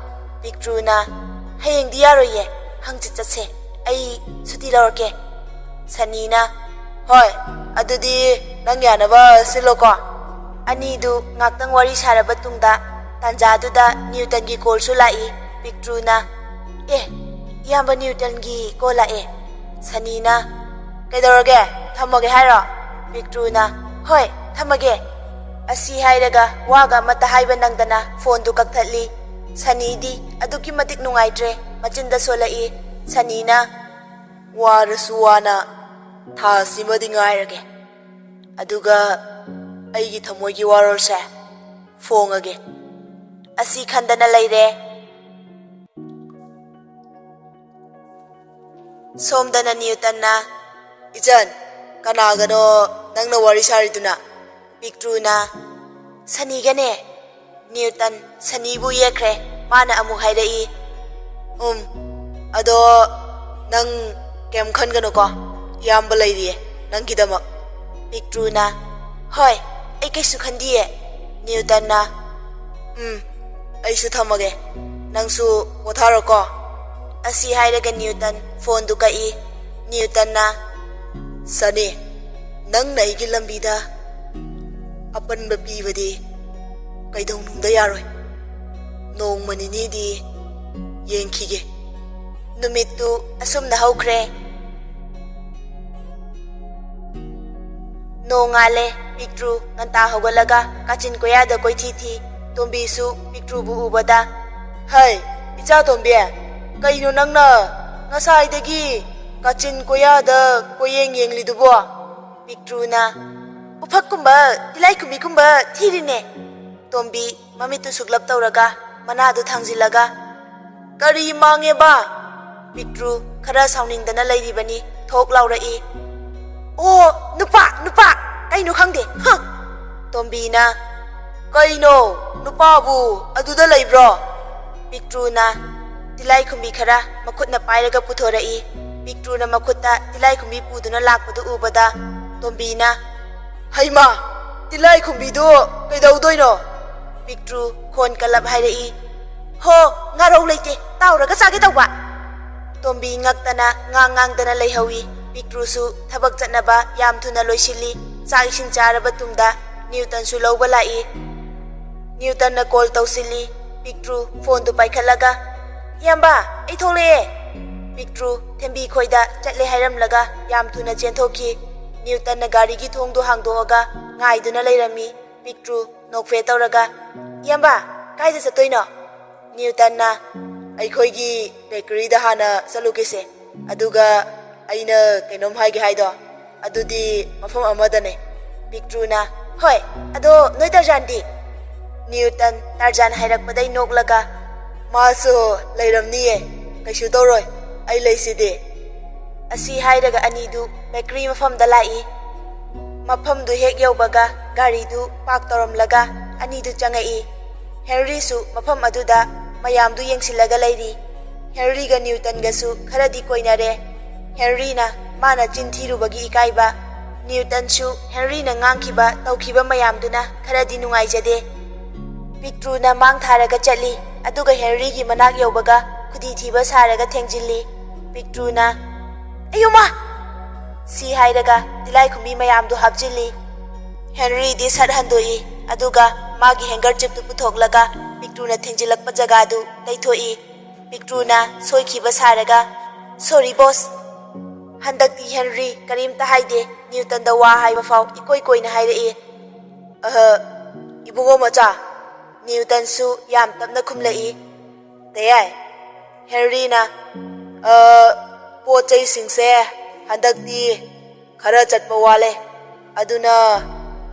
ꯄꯤꯛꯇ꯭ꯔꯨꯅ, "ꯍꯌꯦꯡꯗꯤ ꯌꯥꯔꯣꯏꯌꯦ, ꯍꯪꯆꯤꯠ ꯆꯠꯁꯦ, ꯑꯩ ꯁꯨꯇꯤ ꯂꯧꯔꯛꯀꯦ꯫" ꯁꯅꯤꯅ, "ꯍꯣꯏ, ꯑꯗꯨꯗꯤ ꯅꯪ ꯌꯥꯅꯕ ꯁꯤꯜꯂꯣꯀꯣ꯫" ꯑꯅꯤꯗꯨ ꯉꯥꯛꯇꯪ ꯋꯥꯔꯤ ꯁꯥꯔꯕ ꯇꯨꯡꯗ, ꯇꯥꯟꯖꯥꯗꯨꯗ ꯅ꯭ꯌꯨꯇꯟꯒꯤ ꯀꯣꯜꯁꯨ ꯂꯥꯛꯏ꯫ ꯄꯤꯛꯇ꯭ꯔꯨꯅ, "ꯑꯦ, ꯏꯌꯥꯝꯕ ꯅ꯭ꯌꯨꯇꯟꯒꯤ ꯀꯣꯜ ꯂꯥꯛꯑꯦ꯫" ꯁꯅꯤꯅ, "ꯀꯩꯗꯧꯔꯒꯦ? ꯊꯝꯃꯒꯦ ꯍꯥꯏꯔꯣ?" ꯄꯤꯛꯇ꯭ꯔꯨꯅ, "ꯍꯣꯏ, ꯊꯝꯃꯒꯦ꯫" ꯑꯁꯤ ꯍꯥꯏꯔꯒ ꯋꯥꯒ ꯑꯃꯠꯇ ꯍꯥꯏꯕ ꯅꯪꯗꯅ ꯐꯣꯟꯗꯨ ꯀꯛꯊꯠꯂꯤ꯫ ꯁꯅꯤꯗꯤ ꯑꯗꯨꯛꯀꯤ ꯃꯇꯤꯛ ꯅꯨꯡꯉꯥꯏꯇ꯭ꯔꯦ, ꯃꯆꯤꯟꯗ ꯁꯣꯜꯂꯛꯏ꯫ ꯁꯅꯤꯅ, "ꯋꯥꯔꯁꯨ ꯋꯥꯅ ꯊꯥꯁꯤꯃꯗꯤ ꯉꯥꯏꯔꯒꯦ, ꯑꯗꯨꯒ ꯑꯩꯒꯤ ꯊꯃꯣꯏꯒꯤ ꯋꯥꯔꯣꯜꯁꯦ ꯐꯣꯡꯉꯒꯦ꯫" ꯑꯁꯤ ꯈꯟꯗꯅ ꯂꯩꯔꯦ꯫ ꯁꯣꯝꯗꯅ ꯅ꯭ꯌꯨꯇꯟꯅ, "ꯏꯆꯟ, ꯀꯅꯥꯒꯅꯣ ꯅꯪꯅ ꯋꯥꯔꯤ ꯁꯥꯔꯤꯗꯨꯅ?" ꯄꯤꯛꯇ꯭ꯔꯨꯅ, "ꯁꯅꯤꯒꯅꯦ꯫" ꯅ꯭ꯌꯨꯇꯟ ꯁꯅꯤꯕꯨ ꯌꯦꯛꯈ꯭ꯔꯦ꯫ ꯃꯥꯅ ꯑꯃꯨꯛ ꯍꯥꯏꯔꯛꯏ, "ꯎꯝ, ꯑꯗꯣ ꯅꯪ ꯀꯩꯝ ꯈꯟꯒꯅꯨꯀꯣ, ꯏꯌꯥꯝꯕ ꯂꯩꯔꯤꯌꯦ ꯅꯪꯒꯤꯗꯃꯛ꯫" ꯄꯤꯛꯇ꯭ꯔꯨꯅ, "ꯍꯣꯏ, ꯑꯩ ꯀꯩꯁꯨ ꯈꯟꯗꯤꯌꯦ꯫" ꯅ꯭ꯌꯨꯇꯟꯅ, "ꯎꯝ, ꯑꯩꯁꯨ ꯊꯝꯃꯒꯦ, ꯅꯪꯁꯨ ꯄꯣꯊꯥꯔꯣꯀꯣ꯫" ꯑꯁꯤ ꯍꯥꯏꯔꯒ ꯅ꯭ꯌꯨꯇꯟ ꯐꯣꯟꯗꯨ ꯀꯛꯏ꯫ ꯅ꯭ꯌꯨꯇꯟꯅ, "ꯁꯅꯤ, ꯅꯪꯅ ꯑꯩꯒꯤ ꯂꯝꯕꯤꯗ ꯑꯄꯟꯕ ꯄꯤꯕꯗꯤ ꯀꯩꯗꯧꯅꯨꯡꯗ ꯌꯥꯔꯣꯏ꯫ ꯅꯣꯡꯃ ꯅꯤꯅꯤꯗꯤ ꯌꯦꯡꯈꯤꯒꯦ꯫" ꯅꯨꯃꯤꯠꯇꯨ ꯑꯁꯨꯝꯅ ꯍꯧꯈ꯭ꯔꯦ꯫ ꯅꯣꯡꯉꯥꯜꯂꯦ꯫ ꯄꯤꯛꯇ꯭ꯔꯨ ꯉꯟꯇꯥ ꯍꯧꯒꯠꯂꯒ ꯀꯥꯆꯤꯟ ꯀꯣꯌꯥꯗ ꯀꯣꯏꯊꯤ ꯊꯤ꯫ ꯇꯣꯝꯕꯤꯁꯨ ꯄꯤꯛꯇ꯭ꯔꯨꯕꯨ ꯎꯕꯗ, "ꯍꯩ, ꯏꯆꯥ ꯇꯣꯝꯕꯤ, ꯀꯩꯅꯣ ꯅꯪꯅ ꯉꯁꯥꯏꯗꯒꯤ ꯀꯥꯆꯤꯟ ꯀꯣꯌꯥꯗ ꯀꯣꯏꯌꯦꯡ ꯌꯦꯡꯂꯤꯗꯨꯕꯣ?" ꯄꯤꯛꯇ꯭ꯔꯨꯅ, "ꯎꯐꯛꯀꯨꯝꯕ, ꯇꯤꯂꯥꯏꯈꯨꯝꯕꯤꯒꯨꯝꯕ ꯊꯤꯔꯤꯅꯦ꯫" ꯇꯣꯝꯕꯤ ꯃꯃꯤꯠꯇꯨ ꯁꯨꯛꯂꯞ ꯇꯧꯔꯒ ꯃꯅꯥꯗꯨ ꯊꯥꯡꯖꯤꯜꯂꯒ, "ꯀꯔꯤ ꯃꯥꯡꯉꯦꯕ?" ꯄꯤꯛꯇ꯭ꯔꯨ ꯈꯔ ꯁꯥꯎꯅꯤꯡꯗꯅ ꯂꯩꯔꯤꯕꯅꯤ꯫ ꯊꯣꯛ ꯂꯥꯎꯔꯛꯏ, "ꯑꯣ, ꯅꯨꯄꯥ, ꯅꯨꯄꯥ! ꯀꯩꯅꯣ ꯈꯪꯗꯦ, ꯍ!" ꯇꯣꯝꯕꯤꯅ, "ꯀꯩꯅꯣ, ꯅꯨꯄꯥꯕꯨ ꯑꯗꯨꯗ ꯂꯩꯕ꯭ꯔꯣ?" ꯄꯤꯛꯇ꯭ꯔꯨꯅ ꯇꯤꯂꯥꯏꯈꯨꯝꯕꯤ ꯈꯔ ꯃꯈꯨꯠꯅ ꯄꯥꯏꯔꯒ ꯄꯨꯊꯣꯔꯛꯏ꯫ ꯄꯤꯛꯇ꯭ꯔꯨꯅ ꯃꯈꯨꯠꯇ ꯇꯤꯜꯂꯥꯏꯈꯨꯝꯕꯤ ꯄꯨꯗꯨꯅ ꯂꯥꯛꯄꯗꯨ ꯎꯕꯗ ꯇꯣꯝꯕꯤꯅ, "ꯍꯩꯃꯥ, ꯇꯤꯜꯂꯥꯏꯈꯨꯝꯕꯤꯗꯨ ꯀꯩꯗꯧꯗꯣꯏꯅꯣ?" ꯄꯤꯛꯇ꯭ꯔꯨ ꯈꯣꯟ ꯀꯜꯂꯞ ꯍꯥꯏꯔꯛꯏ, "ꯍꯣ, ꯉꯥꯔꯧ ꯂꯩꯇꯦ, ꯇꯥꯎꯔꯒ ꯆꯥꯒꯦ ꯇꯧꯕ!" ꯇꯣꯝꯕꯤ ꯉꯛꯇꯅ ꯉꯥꯡ ꯉꯥꯡꯗꯅ ꯂꯩꯍꯧꯏ꯫ ꯄꯤꯛꯇ꯭ꯔꯨꯁꯨ ꯊꯕꯛ ꯆꯠꯅꯕ ꯌꯥꯝ ꯊꯨꯅ ꯂꯣꯏꯁꯤꯜꯂꯤ꯫ ꯆꯥꯛ ꯏꯁꯤꯡ ꯆꯥꯔꯕ ꯇꯨꯡꯗ ꯅ꯭ꯌꯨꯇꯟꯁꯨ ꯂꯧꯕ ꯂꯥꯛꯏ꯫ ꯅ꯭ꯌꯨꯇꯟꯅ ꯀꯣꯜ ꯇꯧꯁꯤꯜꯂꯤ꯫ ꯄꯤꯛꯇ꯭ꯔꯨ ꯐꯣꯟꯗꯨ ꯄꯥꯏꯈꯠꯂꯒ, "ꯏꯌꯥꯝꯕ, ꯑꯩ ꯊꯣꯛꯂꯛꯑꯦ!" ꯄꯤꯛꯇ꯭ꯔꯨ ꯊꯦꯝꯕꯤ ꯈꯣꯏꯗ ꯆꯠꯂꯦ ꯍꯥꯏꯔꯝꯂꯒ ꯌꯥꯝ ꯊꯨꯅ ꯆꯦꯟꯊꯣꯛꯈꯤ꯫ ꯅ꯭ꯌꯨꯇꯟꯅ ꯒꯥꯔꯤꯒꯤ ꯊꯣꯡꯗꯨ ꯍꯥꯡꯗꯣꯛꯑꯒ ꯉꯥꯏꯗꯨꯅ ꯂꯩꯔꯝꯃꯤ꯫ ꯄꯤꯛꯇ꯭ꯔꯨ ꯅꯣꯛꯐꯦ ꯇꯧꯔꯒ, "ꯏꯌꯥꯝꯕ, ꯀꯥꯏꯗ ꯆꯠꯇꯣꯏꯅꯣ?" ꯅ꯭ꯌꯨꯇꯟꯅ, "ꯑꯩꯈꯣꯏꯒꯤ ꯕꯦꯀꯔꯤꯗ ꯍꯥꯟꯅ ꯆꯠꯂꯨꯒꯦꯁꯦ, ꯑꯗꯨꯒ ꯑꯩꯅ ꯀꯩꯅꯣꯝ ꯍꯥꯏꯒꯦ ꯍꯥꯏꯗꯣ, ꯑꯗꯨꯗꯤ ꯃꯐꯝ ꯑꯃꯗꯅꯦ꯫" ꯄꯤꯛꯇ꯭ꯔꯨꯅ, "ꯍꯣꯏ, ꯑꯗꯣ ꯅꯣꯏ ꯇꯔꯖꯥꯟꯗꯤ?" ꯅ꯭ꯌꯨꯇꯟ ꯇꯔꯖꯥꯟ ꯍꯥꯏꯔꯛꯄꯗꯩ ꯅꯣꯛꯂꯒ, "ꯃꯥꯁꯨ ꯂꯩꯔꯝꯅꯤꯌꯦ, ꯀꯩꯁꯨ ꯇꯧꯔꯣꯏ, ꯑꯩ ꯂꯩꯁꯤꯗꯤ꯫" ꯑꯁꯤ ꯍꯥꯏꯔꯒ ꯑꯅꯤꯗꯨ ꯕꯦꯀꯔꯤ ꯃꯐꯝꯗ ꯂꯥꯛꯏ꯫ ꯃꯐꯝꯗꯨ ꯍꯦꯛ ꯌꯧꯕꯒ ꯒꯥꯔꯤꯗꯨ ꯄꯥꯔꯛ ꯇꯧꯔꯝꯂꯒ ꯑꯅꯤꯗꯨ ꯆꯪꯉꯛꯏ꯫ ꯍꯦꯅꯔꯤꯁꯨ ꯃꯐꯝ ꯑꯗꯨꯗ ꯃꯌꯥꯝꯗꯨ ꯌꯦꯡꯁꯤꯜꯂꯒ ꯂꯩꯔꯤ꯫ ꯍꯦꯅꯔꯤꯒ ꯅ꯭ꯌꯨꯇꯟꯒꯁꯨ ꯈꯔꯗꯤ ꯀꯣꯏꯅꯔꯦ꯫ ꯍꯦꯅꯔꯤꯅ ꯃꯥꯅ ꯆꯤꯟ ꯊꯤꯔꯨꯕꯒꯤ ꯏꯀꯥꯏꯕ, ꯅ꯭ꯌꯨꯇꯟꯁꯨ ꯍꯦꯅꯔꯤꯅ ꯉꯥꯡꯈꯤꯕ ꯇꯧꯈꯤꯕ ꯃꯌꯥꯝꯗꯨꯅ ꯈꯔꯗꯤ ꯅꯨꯡꯉꯥꯏꯖꯗꯦ꯫ ꯄꯤꯛꯇ꯭ꯔꯨꯅ ꯃꯥꯡ ꯊꯥꯔꯒ ꯆꯠꯂꯤ, ꯑꯗꯨꯒ ꯍꯦꯅꯔꯤꯒꯤ ꯃꯅꯥꯛ ꯌꯧꯕꯒ ꯈꯨꯗꯤ ꯊꯤꯕ ꯁꯥꯔꯒ ꯊꯦꯡꯖꯤꯜꯂꯤ꯫ ꯄꯤꯛꯇ꯭ꯔꯨꯅ, "ꯑꯌꯨꯃꯥ!" ꯁꯤ ꯍꯥꯏꯔꯒ ꯇꯤꯂꯥꯏꯈꯨꯝꯕꯤ ꯃꯌꯥꯝꯗꯨ ꯍꯥꯞꯆꯤꯜꯂꯤ꯫ ꯍꯦꯅꯔꯤꯗꯤ ꯁꯠ ꯍꯟꯗꯣꯛꯏ, ꯑꯗꯨꯒ ꯃꯥꯒꯤ ꯍꯦꯡꯀꯔꯆꯤꯞꯇꯨ ꯄꯨꯊꯣꯛꯂꯒ ꯄꯤꯛꯇ꯭ꯔꯨꯅ ꯊꯦꯡꯖꯤꯜꯂꯛꯄ ꯖꯒꯥꯗꯨ ꯇꯩꯊꯣꯛꯏ꯫ ꯄꯤꯛꯇ꯭ꯔꯨꯅ ꯁꯣꯏꯈꯤꯕ ꯁꯥꯔꯒ, "ꯁꯣꯔꯤ, ꯕꯣꯁ!" ꯍꯟꯗꯛꯇꯤ ꯍꯦꯅꯔꯤ ꯀꯔꯤꯝꯇ ꯍꯥꯏꯗꯦ, ꯅ꯭ꯌꯨꯇꯟꯗ ꯋꯥ ꯍꯥꯏꯕ ꯐꯥꯎ ꯏꯀꯣꯏ ꯀꯣꯏꯅ ꯍꯥꯏꯔꯛꯏ꯫ "ꯑꯍ, ꯏꯕꯨꯡꯉꯣ ꯃꯆꯥ!" ꯅ꯭ꯌꯨꯇꯟꯁꯨ ꯌꯥꯝ ꯇꯞꯅ ꯈꯨꯝꯂꯛꯏ꯫ "ꯇꯌꯥꯏ꯫" ꯍꯦꯅꯔꯤꯅ, "ꯑ, ꯄꯣꯠ ꯆꯩꯁꯤꯡꯁꯦ ꯍꯟꯗꯛꯇꯤ ꯈꯔ ꯆꯠꯄ ꯋꯥꯠꯂꯦ, ꯑꯗꯨꯅ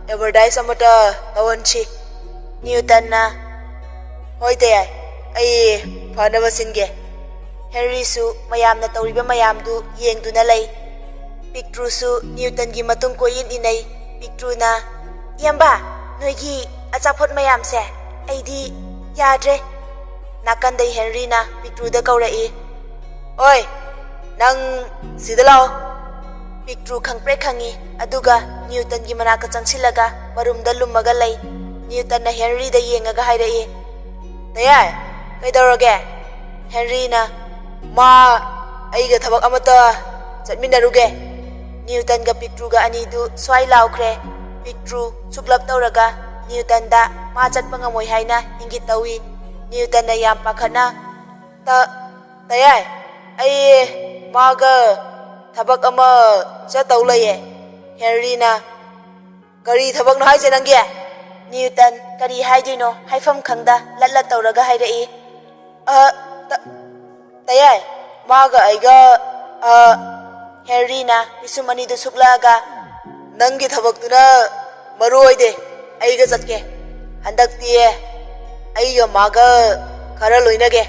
ꯑꯦꯗꯚꯔꯇꯥꯏꯁ ꯑꯃꯇ ꯇꯧꯍꯟꯁꯤ꯫" ꯅ꯭ꯌꯨꯇꯟꯅ, "ꯍꯣꯏ ꯇꯌꯥꯏ, ꯑꯩ ꯐꯅꯕ ꯁꯤꯟꯒꯦ꯫" ꯍꯦꯅꯔꯤꯁꯨ ꯃꯌꯥꯝꯅ ꯇꯧꯔꯤꯕ ꯃꯌꯥꯝꯗꯨ ꯌꯦꯡꯗꯨꯅ ꯂꯩ꯫ ꯄꯤꯛꯇ꯭ꯔꯨꯁꯨ ꯅ꯭ꯌꯨꯇꯟꯒꯤ ꯃꯇꯨꯡ ꯀꯣꯏꯏꯟ ꯏꯟꯅꯩ꯫ ꯄꯤꯛꯇ꯭ꯔꯨꯅ, "ꯏꯌꯥꯝꯕ, ꯅꯣꯏꯒꯤ ꯑꯆꯥꯄꯣꯠ ꯃꯌꯥꯝꯁꯦ ꯑꯩꯗꯤ ꯌꯥꯗ꯭ꯔꯦ꯫" ꯅꯥꯀꯟꯗꯩ ꯍꯦꯅꯔꯤꯅ ꯄꯤꯛꯇ꯭ꯔꯨꯗ ꯀꯧꯔꯛꯏ, "ꯑꯣꯏ, "ꯅꯪ ꯁꯤꯗ ꯂꯥꯛꯑꯣ꯫" ꯄꯤꯛꯇ꯭ꯔꯨ ꯈꯪꯄ꯭ꯔꯦꯛ ꯈꯪꯉꯤ, ꯑꯗꯨꯒ ꯅ꯭ꯌꯨꯇꯟꯒꯤ ꯃꯅꯥꯛꯇ ꯆꯪꯁꯤꯜꯂꯒ ꯃꯔꯨꯝꯗ ꯂꯨꯝꯃꯒ ꯂꯩ꯫ ꯅ꯭ꯌꯨꯇꯟꯅ ꯍꯦꯟꯔꯤꯗ ꯌꯦꯡꯉꯒ ꯍꯥꯏꯔꯛꯏ, "ꯇꯌꯥꯏ, ꯀꯩꯗꯧꯔꯒꯦ?" ꯍꯦꯟꯔꯤꯅ, "ꯃꯥ ꯑꯩꯒ ꯊꯕꯛ ꯑꯃꯠꯇ ꯆꯠꯃꯤꯟꯅꯔꯨꯒꯦ꯫" ꯅ꯭ꯌꯨꯇꯟꯒ ꯄꯤꯛꯇ꯭ꯔꯨꯒ ꯑꯅꯤꯗꯨ ꯁ꯭ꯋꯥꯏ ꯂꯥꯎꯈ꯭ꯔꯦ꯫ ꯄꯤꯛꯇ꯭ꯔꯨ ꯁꯨꯛꯂꯞ ꯇꯧꯔꯒ ꯅ꯭ꯌꯨꯇꯟꯗ ꯃꯥ ꯆꯠꯄ ꯉꯝꯃꯣꯏ ꯍꯥꯏꯅ ꯏꯪꯒꯤꯠ ꯇꯧꯏ꯫ ꯅ꯭ꯌꯨꯇꯟꯅ ꯌꯥꯝ ꯄꯥꯈꯠꯅ, "ꯇ-, ꯇꯌꯥꯏ, ꯑꯩ ꯃꯥꯒ ꯊꯕꯛ ꯑꯃ ꯆꯠꯇꯧ ꯂꯩꯌꯦ꯫" ꯍꯦꯟꯔꯤꯅ, "ꯀꯔꯤ ꯊꯕꯛꯅꯣ ꯍꯥꯏꯁꯦ ꯅꯪꯒꯤ?" ꯅ꯭ꯌꯨꯇꯟ ꯀꯔꯤ ꯍꯥꯏꯗꯣꯏꯅꯣ ꯍꯥꯏꯐꯝ ꯈꯪꯗ ꯂꯠ ꯂꯠ ꯇꯧꯔꯒ ꯍꯥꯏꯔꯛꯏ, "ꯑ, ꯇ-, ꯇꯌꯥꯏ, ꯃꯥꯒ ꯑꯩꯒ, ꯑ," ꯍꯦꯟꯔꯤꯅ ꯄꯤꯁꯨꯝ ꯑꯅꯤꯗꯨ ꯁꯨꯛꯂꯛꯑꯒ, "ꯅꯪꯒꯤ ꯊꯕꯛꯇꯨꯅ ꯃꯔꯨ ꯑꯣꯏꯗꯦ, ꯑꯩꯒ ꯆꯠꯀꯦ꯫ ꯍꯟꯗꯛꯇꯤ ꯑꯩꯒ ꯃꯥꯒ ꯈꯔ ꯂꯣꯏꯅꯒꯦ꯫"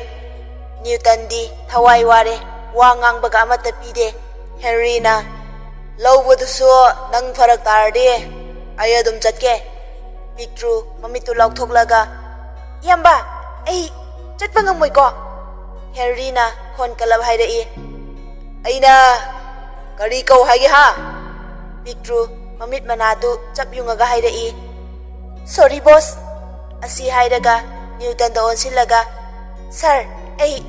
ꯅ꯭ꯌꯨꯇꯟꯗꯤ ꯊꯋꯥꯏ ꯋꯥꯔꯦ, ꯋꯥ ꯉꯥꯡꯕꯒ ꯑꯃꯠꯇ ꯄꯤꯗꯦ꯫ ꯍꯦꯟꯔꯤꯅ, "ꯂꯧꯕꯗꯨꯁꯨ ꯅꯪ ꯐꯔꯛ ꯇꯥꯔꯗꯤ ꯑꯩ ꯑꯗꯨꯝ ꯆꯠꯀꯦ꯫" ꯄꯤꯛꯇ꯭ꯔꯨ ꯃꯃꯤꯠꯇꯨ ꯂꯥꯎꯊꯣꯛꯂꯒ, "ꯏꯌꯥꯝꯕ, ꯑꯩ ꯆꯠꯄ ꯉꯝꯃꯣꯏꯀꯣ꯫" ꯍꯦꯟꯔꯤꯅ ꯈꯣꯟ ꯀꯜꯂꯞ ꯍꯥꯏꯔꯛꯏ, "ꯑꯩꯅ ꯀꯔꯤ ꯀꯧ ꯍꯥꯏꯒꯦ ꯍꯥ?" ꯄꯤꯛꯇ꯭ꯔꯨ ꯃꯃꯤꯠ ꯃꯅꯥꯗꯨ ꯆꯞ ꯌꯨꯡꯉꯒ ꯍꯥꯏꯔꯛꯏ, "ꯁꯣꯔꯤ ꯕꯣꯁ꯫" ꯑꯁꯤ ꯍꯥꯏꯔꯒ ꯅ꯭ꯌꯨꯇꯟꯗ ꯑꯣꯟꯁꯤꯜꯂꯒ, "ꯁꯥꯔ, ꯑꯩ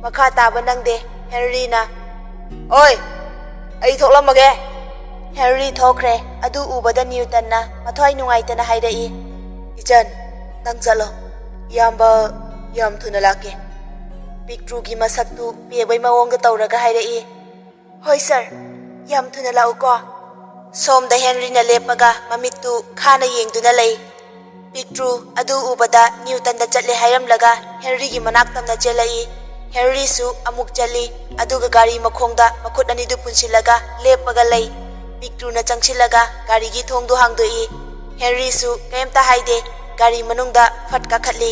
ꯃꯈꯥ ꯇꯥꯕ ꯅꯪꯗꯦ꯫" ꯍꯦꯟꯔꯤꯅ, "ꯑꯣꯏ, ꯑꯩ ꯊꯣꯛꯂꯝꯃꯒꯦ꯫" ꯍꯦꯟꯔꯤ ꯊꯣꯛꯈ꯭ꯔꯦ꯫ ꯑꯗꯨ ꯎꯕꯗ ꯅ꯭ꯌꯨꯇꯟꯅ ꯃꯊ꯭ꯋꯥꯏ ꯅꯨꯡꯉꯥꯏꯇꯅ ꯍꯥꯏꯔꯛꯏ, "ꯏꯆꯟ, ꯅꯪ ꯆꯠꯂꯣ꯫ ꯏꯌꯥꯝꯕ ꯌꯥꯝ ꯊꯨꯅ ꯂꯥꯛꯀꯦ꯫" ꯄꯤꯛꯇ꯭ꯔꯨꯒꯤ ꯃꯁꯛꯇꯨ ꯄꯦꯕꯩ ꯃꯑꯣꯡꯗ ꯇꯧꯔꯒ ꯍꯥꯏꯔꯛꯏ, "ꯍꯣꯏ ꯁꯥꯔ, ꯌꯥꯝ ꯊꯨꯅ ꯂꯥꯛꯎꯀꯣ꯫" ꯁꯣꯝꯗ ꯍꯦꯟꯔꯤꯅ ꯂꯦꯞꯄꯒ ꯃꯃꯤꯠꯇꯨ ꯈꯥꯅ ꯌꯦꯡꯗꯨꯅ ꯂꯩ꯫ ꯄꯤꯛꯇ꯭ꯔꯨ ꯑꯗꯨ ꯎꯕꯗ ꯅ꯭ꯌꯨꯇꯟꯗ ꯆꯠꯂꯦ ꯍꯥꯏꯔꯝꯂꯒ ꯍꯦꯟꯔꯤꯒꯤ ꯃꯅꯥꯛ ꯇꯝꯅ ꯆꯦꯜꯂꯛꯏ꯫ ꯍꯦꯟꯔꯤꯁꯨ ꯑꯃꯨꯛ ꯆꯠꯂꯤ, ꯑꯗꯨꯒ ꯒꯥꯔꯤ ꯃꯈꯣꯡꯗ ꯃꯈꯨꯠ ꯑꯅꯤꯗꯨ ꯄꯨꯟꯁꯤꯜꯂꯒ ꯂꯦꯞꯄꯒ ꯂꯩ꯫ ꯄꯤꯛꯇ꯭ꯔꯨꯅ ꯆꯪꯁꯤꯜꯂꯒ ꯒꯥꯔꯤꯒꯤ ꯊꯣꯡꯗꯨ ꯍꯥꯡꯗꯣꯛꯏ꯫ ꯍꯦꯟꯔꯤꯁꯨ ꯀꯩꯝꯇ ꯍꯥꯏꯗꯦ, ꯒꯥꯔꯤ ꯃꯅꯨꯡꯗ ꯐꯠ ꯀꯥꯈꯠꯂꯤ꯫